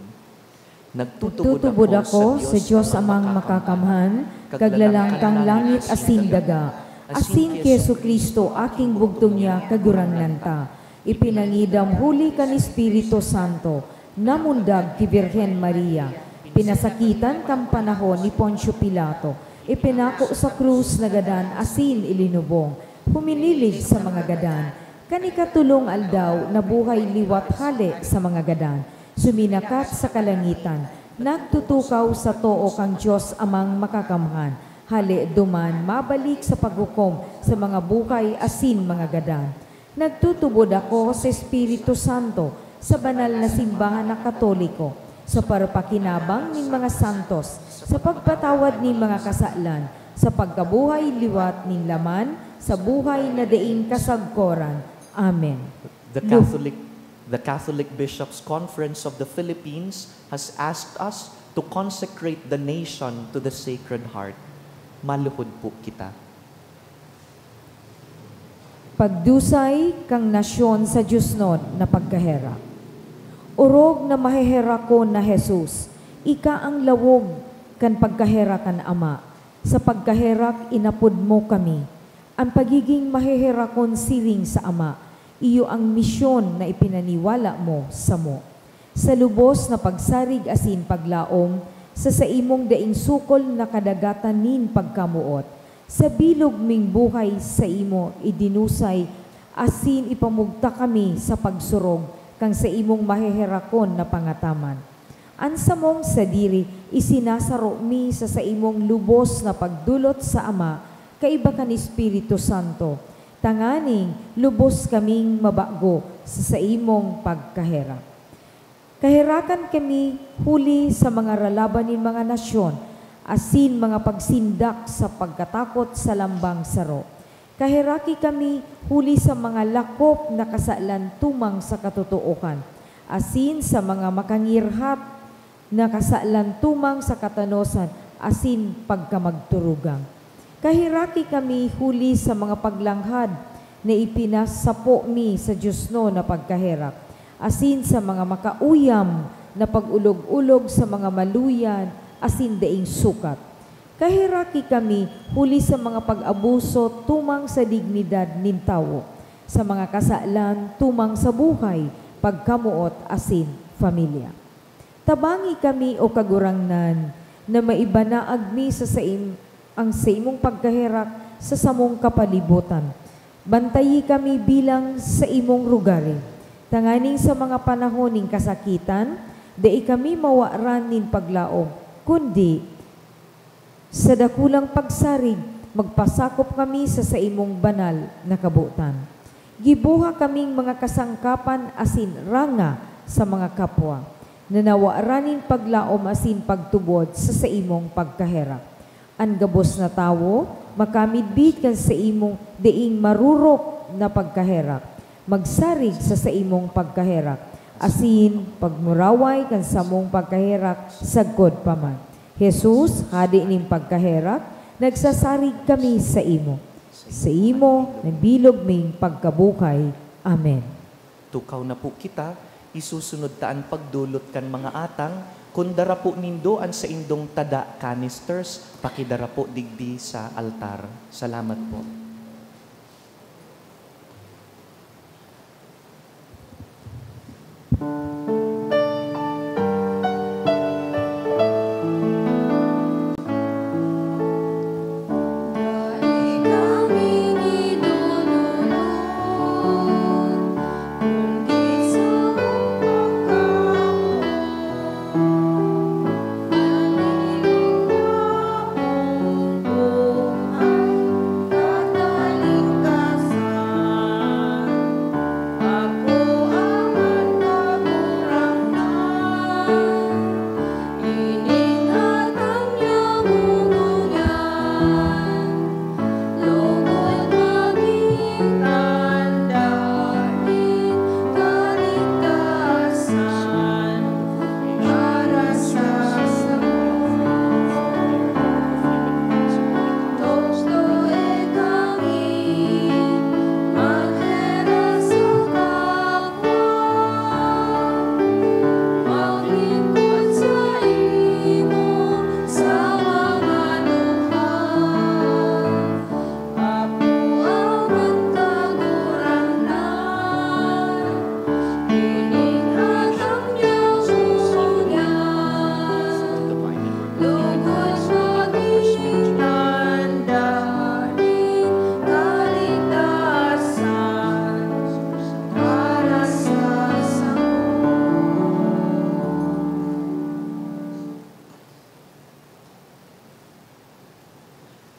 Nagtutubod Nagtutubod ako ako sa Diyos Amang Makakamhan, kaglalang kan langit asin daga, asin ki Jesu-Cristo, aking bugtong niya, Kagurangnan ta. Ipinangidam huli kan Espiritu Santo, namundag ki Birhen Maria, pinasakitan kan panahon ni Poncio Pilato, ipinako sa krus na gadan asin ilinubong, huminilig sa mga gadan. Kan ikatolong aldaw, nabuhay liwat hale sa mga gadan. Suminakat sa kalangitan, nagtutukaw sa too kan Dios Amang Makakamhan. Hale duman, mabalik sa paghukom sa mga buhay asin mga gadan. Nagtutubod ako sa Espiritu Santo, sa banal na simbahan na Katoliko, sa parapakinabang nin mga santos, sa pagpatawad nin mga kasalan, sa pagkabuhay liwat nin laman, sa buhay na daing kasagkoran. Amen. The Lu- Catholic, the Catholic Bishops' Conference of the Philippines has asked us to consecrate the nation to the Sacred Heart. Maluhod po kita. Pagdusay kan nasyon sa diosnon na pagkaherak. Orog na maheherakon na Jesus, ika an lawog kan pagkaherak kan Ama. Sa pagkaherak, inapod mo kami. An pagigin maheherakon siring sa Ama, iyo an misyon na ipinaniwala mo samo. Sa lubos na pagsarig asin paglaom, sa saimong daing sukol na kadagatan nin pagkamoot, sa bilog ming buhay saimo idinusay, asin ipamugtak kami sa pagsurog kan saimong maheherakon na pangataman. An samong sadiri isinasaro mi sa saimong lubos na pagdolot sa Ama kaiba kan Espiritu Santo, tanganing lubos kaming mabago sa saimong pagkaherak. Kaherakan kami huli sa mga ralaban nin mga nasyon asin mga pagsindak sa pagkatakot sa lambang saro. Kaheraki kami huli sa mga lakop na kasalan tumang sa katotoohan, asin sa mga makangirhat na kasalan tumang sa katanosan asin pagkamagturugang. Kaheraki kami huli sa mga paglanghad na ipinasapo mi sa diosnon na pagkaherak, asin sa mga makauyam na pag-ulog-ulog sa mga maluyan asin daing sukat. Kaheraki kami huli sa mga pag-abuso tumang sa dignidad nin tawo, sa mga kasalan tumang sa buhay, pagkamoot asin pamilya. Tabangi kami, O Kagurangnan, na maibanaag mi sa saim-, ang saimong pagkaherak sa samong kapalibutan. Bantayi kami bilang saimong rugari, tanganing sa mga panahon nin kasakitan, dai kami mawaran nin paglaom, kundi sa dakulang pagsarig, magpasakop kami sa saimong banal na kabotan. Giboha kaming mga kasangkapan asin ranga sa mga kapwa, na nawaran nin paglaom asin pagtubod sa saimong pagkaherak. An gabos na tawo makamidbid kan saimong daing marurop na pagkaherak, magsarig sa saimong pagkaherak, asin pagmuraway kan samong pagkaherak sagkod pa man. Jesus, Hade nin pagkaherak, nagsasarig kami saimo. Saimo, nabilog ming pagkabuhay. Amen. Tukaw na po kita, isusunod ta an pagdolot kan mga atang, kun dara po nindo an saindong tada, canisters, pakidara po digdi sa altar. Salamat po.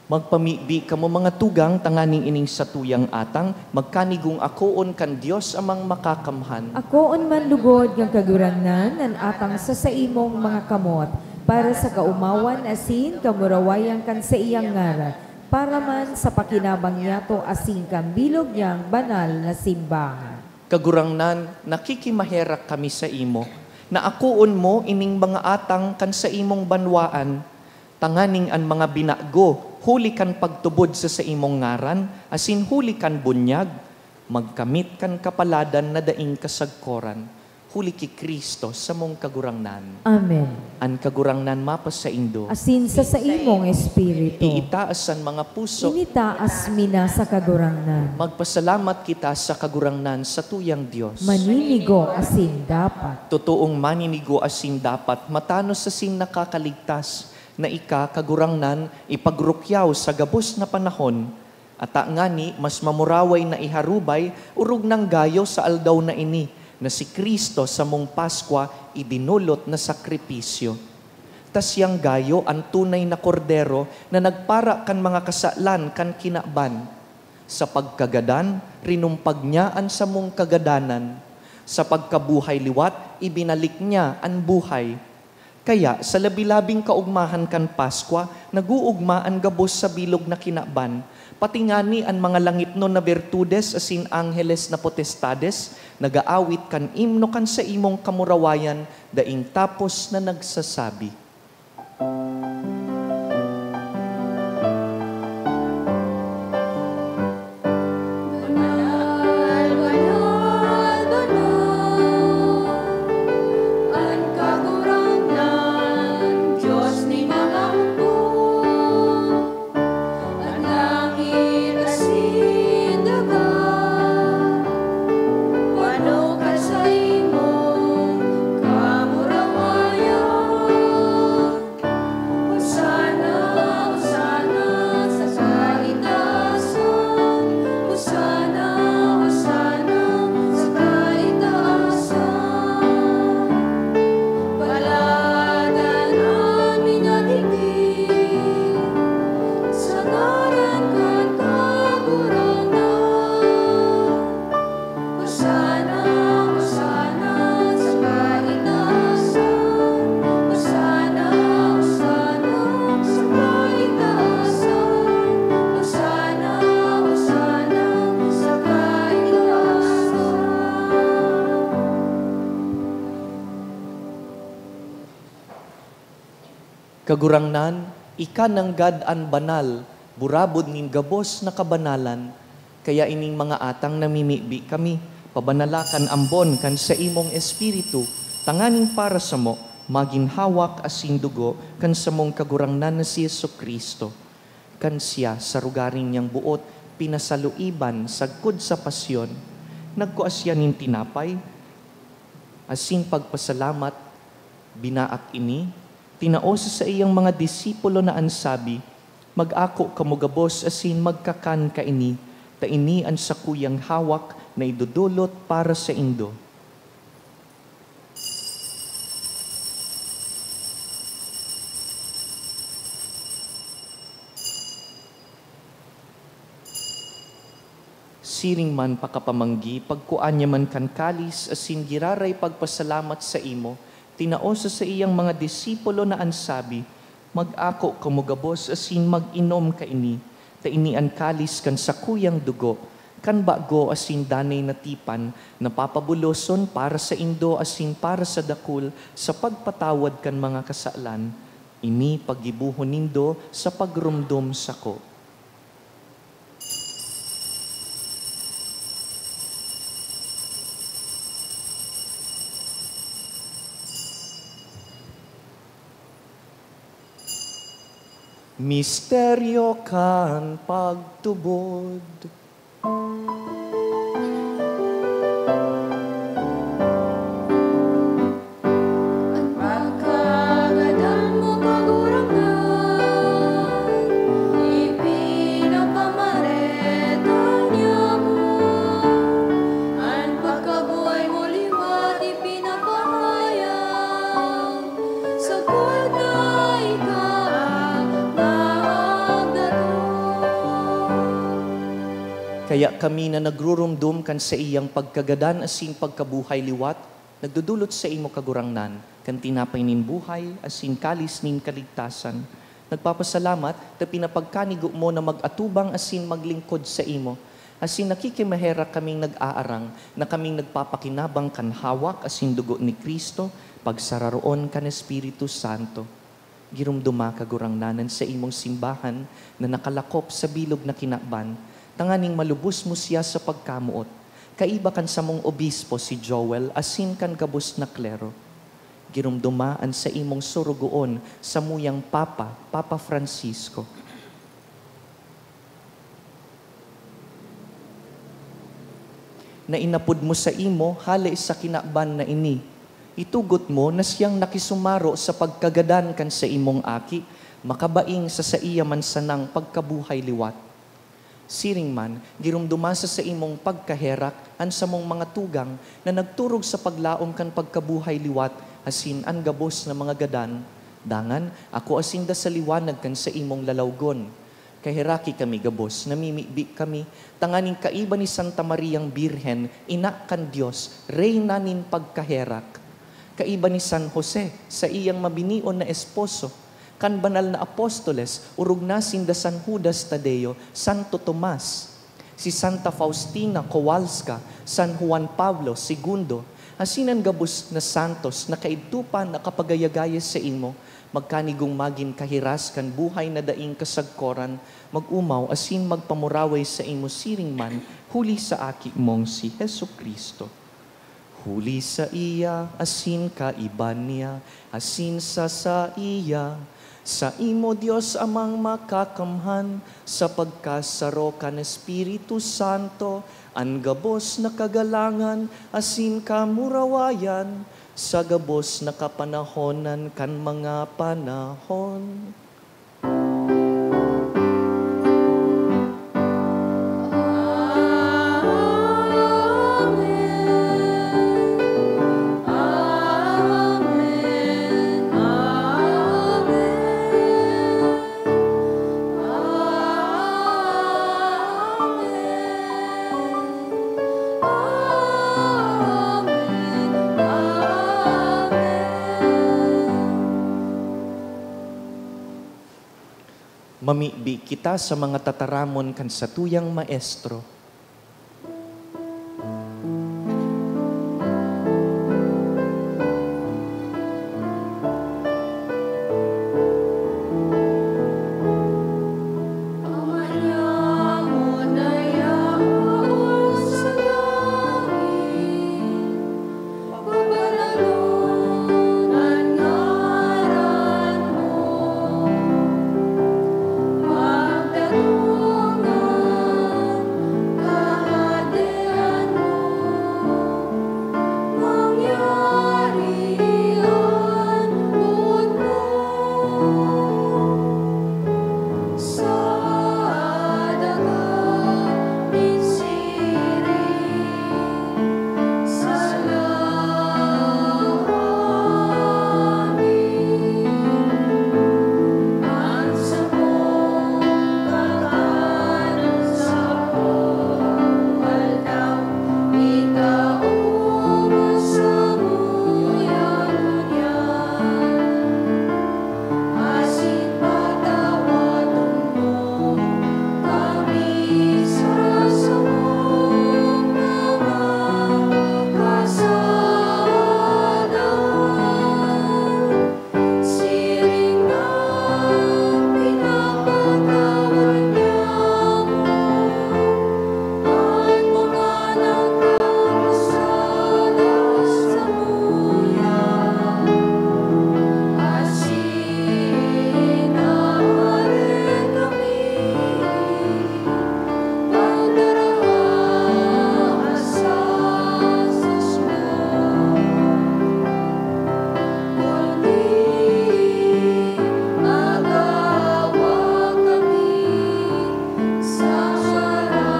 Magpamibi kamo, mga tugang, tanganing ining satuyang atang magkanigong akoon kan Dios Amang Makakamhan. Akoon man lugod kan Kagurangnan an atang sa saimong mga kamot, para sa kaomawan asin kamurawayan kan saiyang ngaran, para man sa pakinabang niyato asin kan bilog niyang banal na simbahan. Kagurangnan, nakikimaherak kami saimo, na akoon mo ining mga atang kan saimong banwaan, tanganing an mga binago huli kan pagtubod sa saimong ngaran asin huli kan bunyag, magkamit kan kapaladan na daing kasagkoran, huli ki Cristo, samong Kagurangnan. Amen. An Kagurangnan mapasaindo. Asin sa saimong espiritu. Iitaas an mga puso. Initaas mi na sa Kagurangnan. Magpasalamat kita sa Kagurangnan, satuyang Dios. Maninigo asin dapat. Totoong maninigo asin dapat, matanos asin nakakaligtas, na ika, Kagurangnan, ipagrukyaw sa gabos na panahon. Ata ngani, mas mamuraway na iharubay, orog nang gayo sa aldaw na ini, na si Cristo samong Paskwa idinolot na sakripisyo. Ta siyang gayo an tunay na Kordero na nagpara kan mga kasalan kan kinaban. Sa pagkagadan, rinumpag niya an samong kagadanan. Sa pagkabuhay liwat, ibinalik niya an buhay. Kaya, sa labi-labing kaogmahan kan Paskwa, nag-oogma an gabos sa bilog na kinaban, Pati ngani an mga langitnon na birtudes asin angheles na potestades nag-aawit kan imno kan saimong kamurawayan, daing tapos na nagsasabi, "Banal, banal, banal, an Kagurangnan, Dios nin mga hukbo." An langit asin daga, pano kan saimong kamurawayan. Hosana, Hosana sa kaitaasan. Hosana, Hosana sa kaitaasan. Palad an minadigdi sa ngaran kan Kagurangnan. Hosana, Hosana sa kaitaasan. Hosana, Hosana sa kaitaasan. Hosana, Hosana sa kaitaasan. Kagurangnan, ika nanggad an banal, burabod nin gabos na kabanalan. Kaya ining mga atang namimibi kami, pabanala kan ambon kan saimong Espiritu, tanganing para samo magin hawak asin dugo kan samong Kagurangnan na si Jesu-Cristo. Kan siya, sa rogaring niyang boot pinasaluiban sagkod sa pasyon, nagkua siya nin tinapay, asin pagpasalamat, binaak ini, tinao sa saiyang mga disipulo na an sabi, "Mag-ako kamo gabos asin magkakan kaini, ta ini an sakuyang hawak na idodolot para saindo." Siring man pakapamanggi, pagkua niya man kan kalis asin giraray pagpasalamat saimo, tinao sa saiyang mga disipulo na an sabi, "Mag-ako kamo gabos asin mag-inom kaini, ta ini an kalis kan sakuyang dugo, kan bago asin danay na tipan, na papabuloson para saindo asin para sa dakul sa pagpatawad kan mga kasalan. Ini paggibohon nindo sa pagromdom sako." Misteryo kan pagtubod. An pagkagadan mo, Kagurangnan, ipinapamareta niamo. An pagkabuhay mo liwat ipinapahayag, sagkod na ika an maagdaton. Kaya kami na nagruromdom kan saiyang pagkagadan asin pagkabuhay liwat, nagdodolot saimo, Kagurangnan, kan tinapay nin buhay asin kalis nin kaligtasan. Nagpapasalamat ta pinapagkanigo mo na mag-atubang asin maglingkod saimo, asin nakikimaherak kaming nag-aarang na kaming nagpapakinabang kan hawak asin dugo ni Cristo, pagsararoon kan Espiritu Santo. Giromdoma, Kagurangnan, an saimong simbahan na nakalakop sa bilog na kinaban, tanganing malubos mo siya sa pagkamoot, kaiba kan samong obispo, si Joel, asin kan gabos na klero. Giromdoma an saimong sorogoon, samuyang Papa, Papa Francisco, na inapod mo saimo hale sa kinaban na ini. Itugot mo na siyang nakisumaro sa pagkagadan kan saimong Aki, makabaing sa saiya man sanang pagkabuhay liwat. Siring man, giromdoma sa saimong pagkaherak an samong mga tugang na nagturog sa paglaom kan pagkabuhay liwat asin an gabos na mga gadan. Dangan, akoa sinda sa liwanag kan saimong lalawgon. Kaheraki kami gabos, namimibi kami, tanganing kaiba ni Santa Mariang Birhen, Ina kan Dios, Reyna nin pagkaherak. Kaiba ni San Jose, saiyang mabinion na esposo, kan banal na apostoles, orog na sinda San Judas Tadeo, Santo Tomas, si Santa Faustina Kowalska, San Juan Pablo Segundo, asin an gabos na santos na kaidto pa nakapagayagaya saimo, magkanigong magin kahiras kan buhay na daing kasagkoran, mag-omaw asin magpamuraway saimo siring man huli sa Aki mong si Jesu-Cristo. Huli saiya, asin kaiba niya, asin sa saiya, saimo, Dios Amang Makakamhan, sa pagkasaro kan Espiritu Santo, an gabos na kagalangan asin kamurawayan, sa gabos na kapanahonan kan mga panahon. Mamibi kita sa mga tataramon kan satuyang Maestro. Pabanalon an ngaran mo, magdatongan kahadean mo, mangyari an boot mo sa daga nin siring. Asin patawadon mo kami sa samong mga kasalan, siring na pinapatawad niamo an mga nagkakasala samuya. Asin aare kami pagdaraha sa sasmo, kundi agawa kami sa maraot.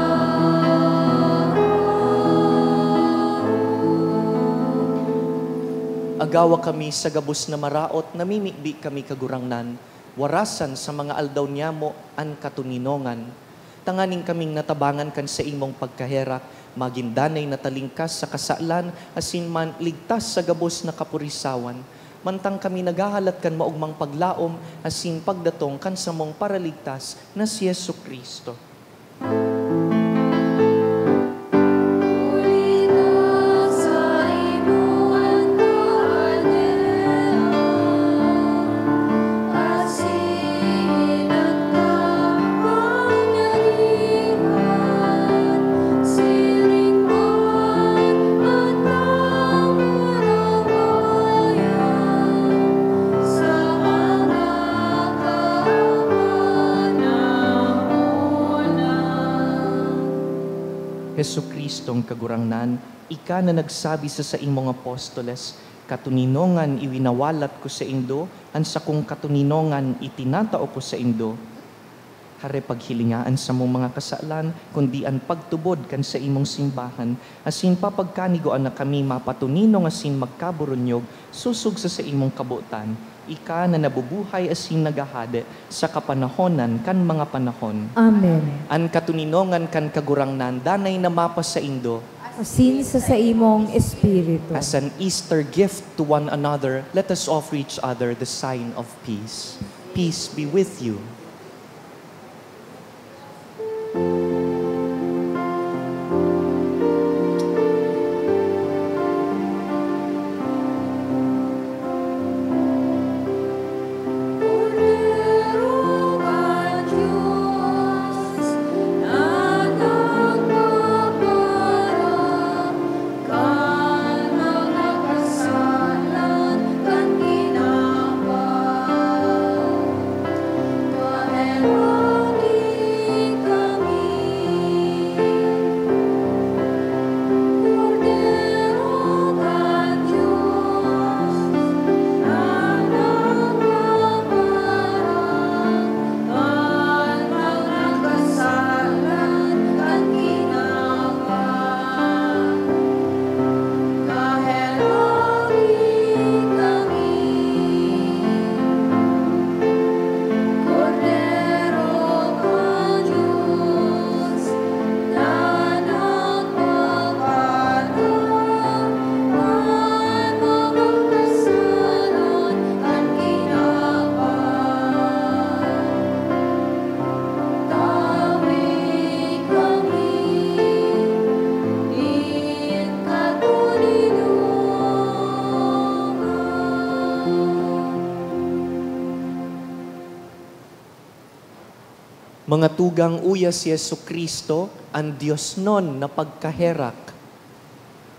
Agawa kami sa gabos na maraot, namimibi kami, Kagurangnan, warasan sa mga aldaw niyamo an katoninongan, tanganing kaming natabangan kan saimong pagkaherak, magin danay na talingkas sa kasalan, asin man ligtas sa gabos na kapurisawan, mantang kami naghahalat kan maogmang paglaom asin pagdatong kan samong Paraligtas na si Jesu-Cristo. Huli ta saimo an kahadean, asin an kapangyarihan, siring man an kamurawayan, sa mga kapanahonan. Jesu-Cristong Kagurangnan, ika na nagsabi sa saimong apostoles, "Katoninongan iwinawalat ko saindo, an sakong katoninongan itinatao ko saindo." Hare paghilinga an samong mga kasalan, kundi an pagtubod kan saimong simbahan, asin papagkanigoan na kami mapatoninong asin magkaburunyog sosog sa saimong kabotan, ika na nabubuhay asin naghahade sa kapanahonan kan mga panahon. Amen. An katoninongan kan Kagurangnan danay na mapasaindo. Asin sa saimong espiritu. As an Easter gift to one another, let us offer each other the sign of peace. Peace be with you. Mga tugang, uya si Jesu-Cristo, an diosnon na pagkaherak.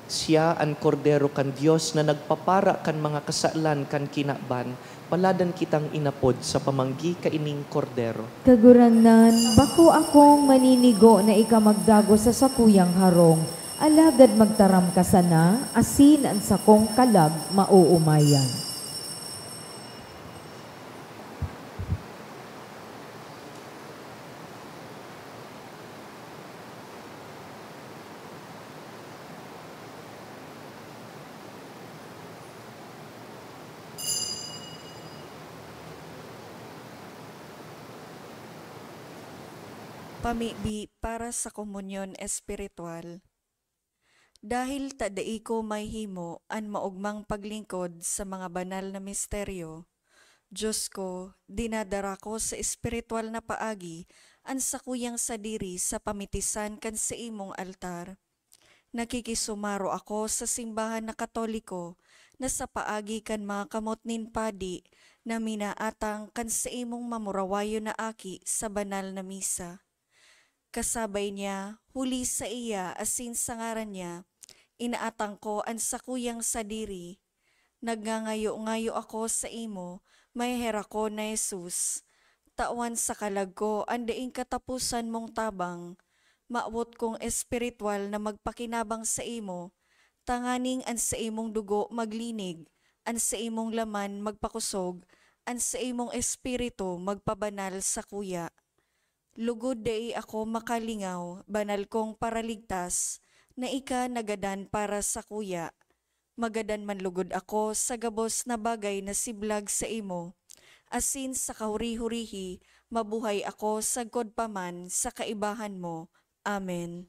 Siya an Kordero kan Dios na nagpapara kan mga kasalan kan kinaban. Paladan kitang inapod sa pamanggi kaining Kordero. Kagurangnan, bako akong maninigo na ika magdagos sa sakuyang harong, alagad magtaram ka sana, asin an sakong kalag maoomayan. Pamibi para sa komunyon espiritual. Dahil ta dai ko mahihimo an maogmang paglingkod sa mga banal na misteryo, Dios ko, dinadara ko sa espiritual na paagi an sakuyang sadiri sa pamitisan kan saimong altar. Nakikisumaro ako sa simbahan na Katoliko na sa paagi kan mga kamot nin padi na minaatang kan saimong mamurawayon na aki sa banal na misa. Kasabay niya, huli saiya asin sa ngaran niya, inaatang ko an sakuyang sadiri. Nagngangayo-ngayo ako saimo, maheherak ko na Jesus, tawan sa kalag ko an daing kataposan mong tabang. Mawot kong espiritual na magpakinabang saimo, tanganing an saimong dugo maglinig, an saimong laman magpakosog, an saimong espiritu magpabanal sakuya. Lugod dai ako makalingaw, banal kong Paraligtas, na ika nagadan para sakuya. Magadan man lugod ako sa gabos na bagay na siblag saimo, asin sa kahuri-hurihi mabuhay ako sagkod pa man sa kaibahan mo. Amen.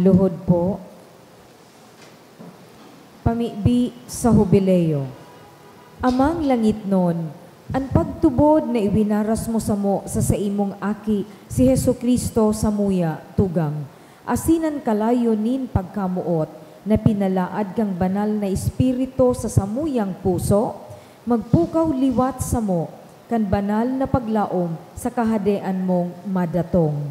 Luhod po. Pamibi sa Hubileo. Amang langitnon, an pagtubod na iwinaras mo samo sa saimong Aki, si Jesu-Cristo, samuya tugang, asin an kalayo nin pagkamoot na pinalaad kan Banal na Espiritu sa samuyang puso, magpukaw liwat samo kan banal na paglaom sa Kahadean mong madatong.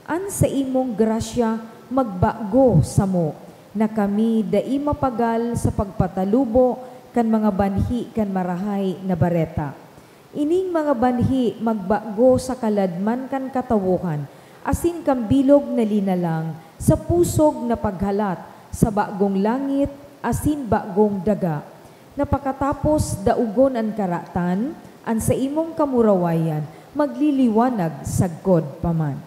An saimong grasya magbago samo, na kami dai mapagal sa pagpatalubo kan mga banhi kan Marahay na Bareta. Ining mga banhi magbago sa kaladman kan katawohan asin kan bilog na linalang sa pusog na paghalat sa bagong langit asin bagong daga, na pakatapos daogon an karatan, an saimong kamurawayan magliliwanag sagkod pa man.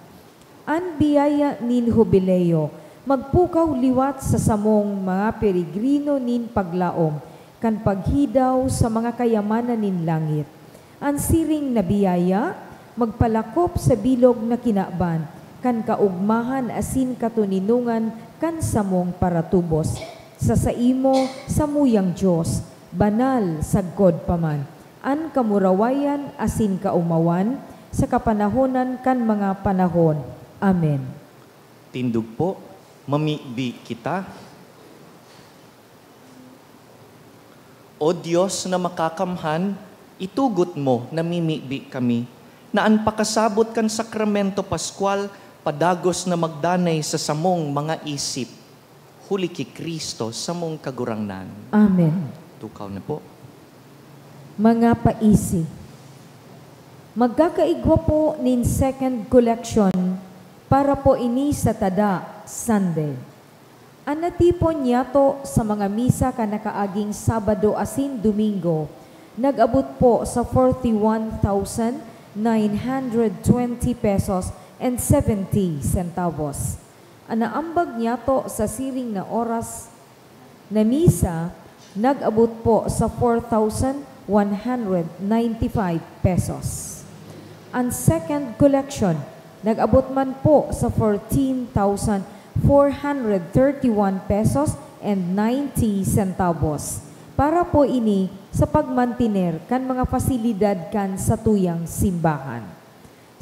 An biyaya nin Hubileo magpukaw liwat sa samong mga peregrino nin paglaom kan paghidaw sa mga kayamanan nin langit. An siring na biyaya magpalakop sa bilog na kinaban kan kaogmahan asin katoninongan kan samong paratubos. Sa saimo, samuyang Dios, banal sagkod pa man, an kamurawayan asin kaomawan sa kapanahonan kan mga panahon. Amen. Tindog po, mamibi kita. O Dios na makakamhan, itugot mo na mimibi kami, na an pakasabot kan Sakramento Pascual padagos na magdanay sa samong mga isip. Huli ki Cristo, samong Kagurangnan. Amen. Tukaw na po. Mga paisi. Magkakaigwa po nin second collection para po ini sa Tada Sunday. An natipon niyato sa mga misa kan nakaaging Sabado asin Domingo nag-abot po sa forty-one thousand nine hundred twenty pesos and seventy centavos. An naambag niyato sa siring na oras na misa nag-abot po sa four thousand one hundred ninety-five pesos. An second collection nag-abot man po sa fourteen thousand four hundred thirty-one pesos and ninety centavos. Para po ini sa pagmantiner kan mga pasilidad kan satuyang simbahan.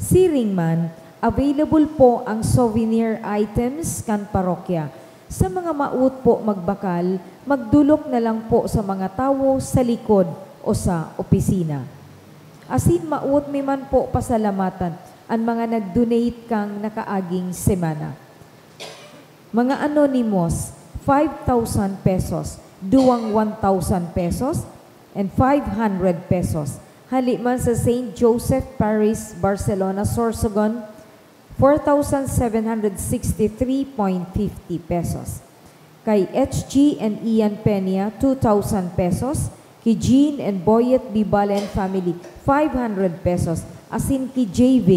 Siring man, available po ang souvenir items kan parokya. Sa mga maot po magbakal, magdolok na lang po sa mga tawo sa likod o sa opisina. Asin maot mi man po pasalamatan an mga nag-donate kan nakaaging semana. Mga anonymous, five thousand pesos, duwang one thousand pesos, and five hundred pesos. Hali man sa Saint Joseph Parish, Barcelona, Sorsogon, four thousand seven hundred sixty-three point fifty pesos. Kay H G and Ian Peña, two thousand pesos. Ki Jean and Boyet Bibalen family, five hundred pesos. Asin ki J V,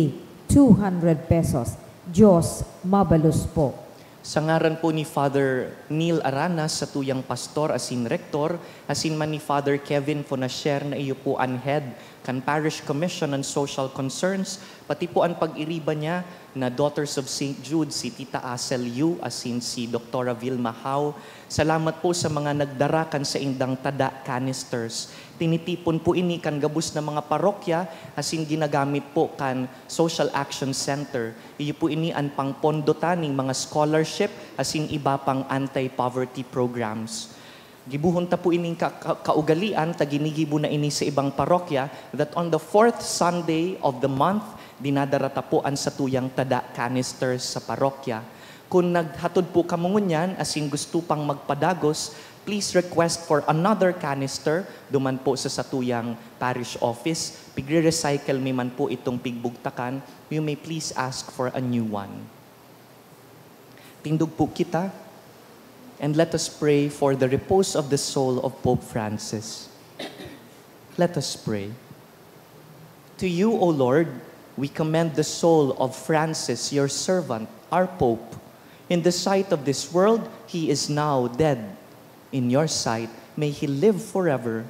two hundred pesos. Diyos mabalos po. Sa ngaran po ni Father Neil Aranas, satuyang pastor asin rektor, asin man ni Father Kevin Fonacier na iyo po an head kan Parish Commission on Social Concerns, pati po an pag-iriba niya na Daughters of Saint Jude, si Tita Asel Yu asin si Doktora Vilma Hao. Salamat po sa mga nagdara kan saindang tada canisters. Tinitipon po ini kan gabos na mga parokya asin ginagamit po kan Social Action Center. Iyo po ini an pangpondo ta ning mga scholarship asin iba pang anti-poverty programs. Gibohon ta po ining ka-, ka-, kaugalian ta ginigibo na ini sa ibang parokya, that on the fourth Sunday of the month, dinadara ta po an satuyang tada canister sa parokya. Kun naghatod po kamo ngunyan asin gusto pang magpadagos, please request for another canister duman po sa satuyang parish office. Pigre-recycle mi man po itong pigbugtakan. You may please ask for a new one. Tindog po kita, and let us pray for the repose of the soul of Pope Francis. Let us pray. To you, O Lord, we commend the soul of Francis, your servant, our Pope. In the sight of this world, he is now dead. In your sight, may he live forever.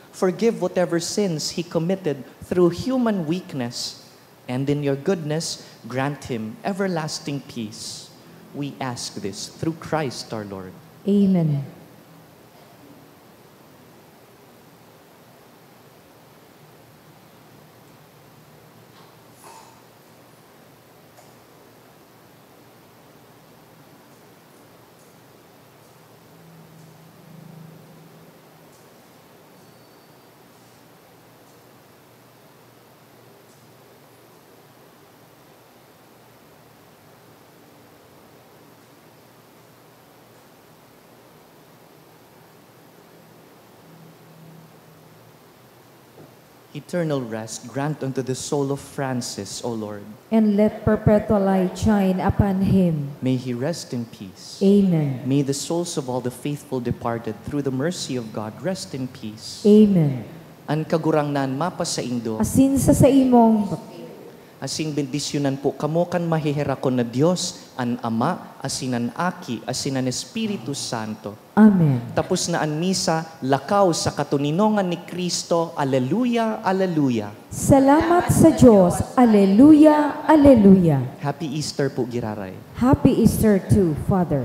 Forgive whatever sins he committed through human weakness, and in your goodness, grant him everlasting peace. We ask this through Christ our Lord. Amen. Eternal rest grant unto the soul of Francis, O Lord. And let perpetual light shine upon him. May he rest in peace. Amen. May the souls of all the faithful departed through the mercy of God rest in peace. Amen. An Kagurangnan mapasaindo. Asin sa saimong Asin bendisyonan po kamo kan maheherakon na Dios, an Ama, asin an Aki, asin an Espiritu Santo. Amen. Tapos na an misa, lakaw sa katoninongan ni Cristo. Aleluya, aleluya. Salamat sa Diyos. Aleluya, aleluya. Happy Easter po, giraray. Happy Easter too, Father.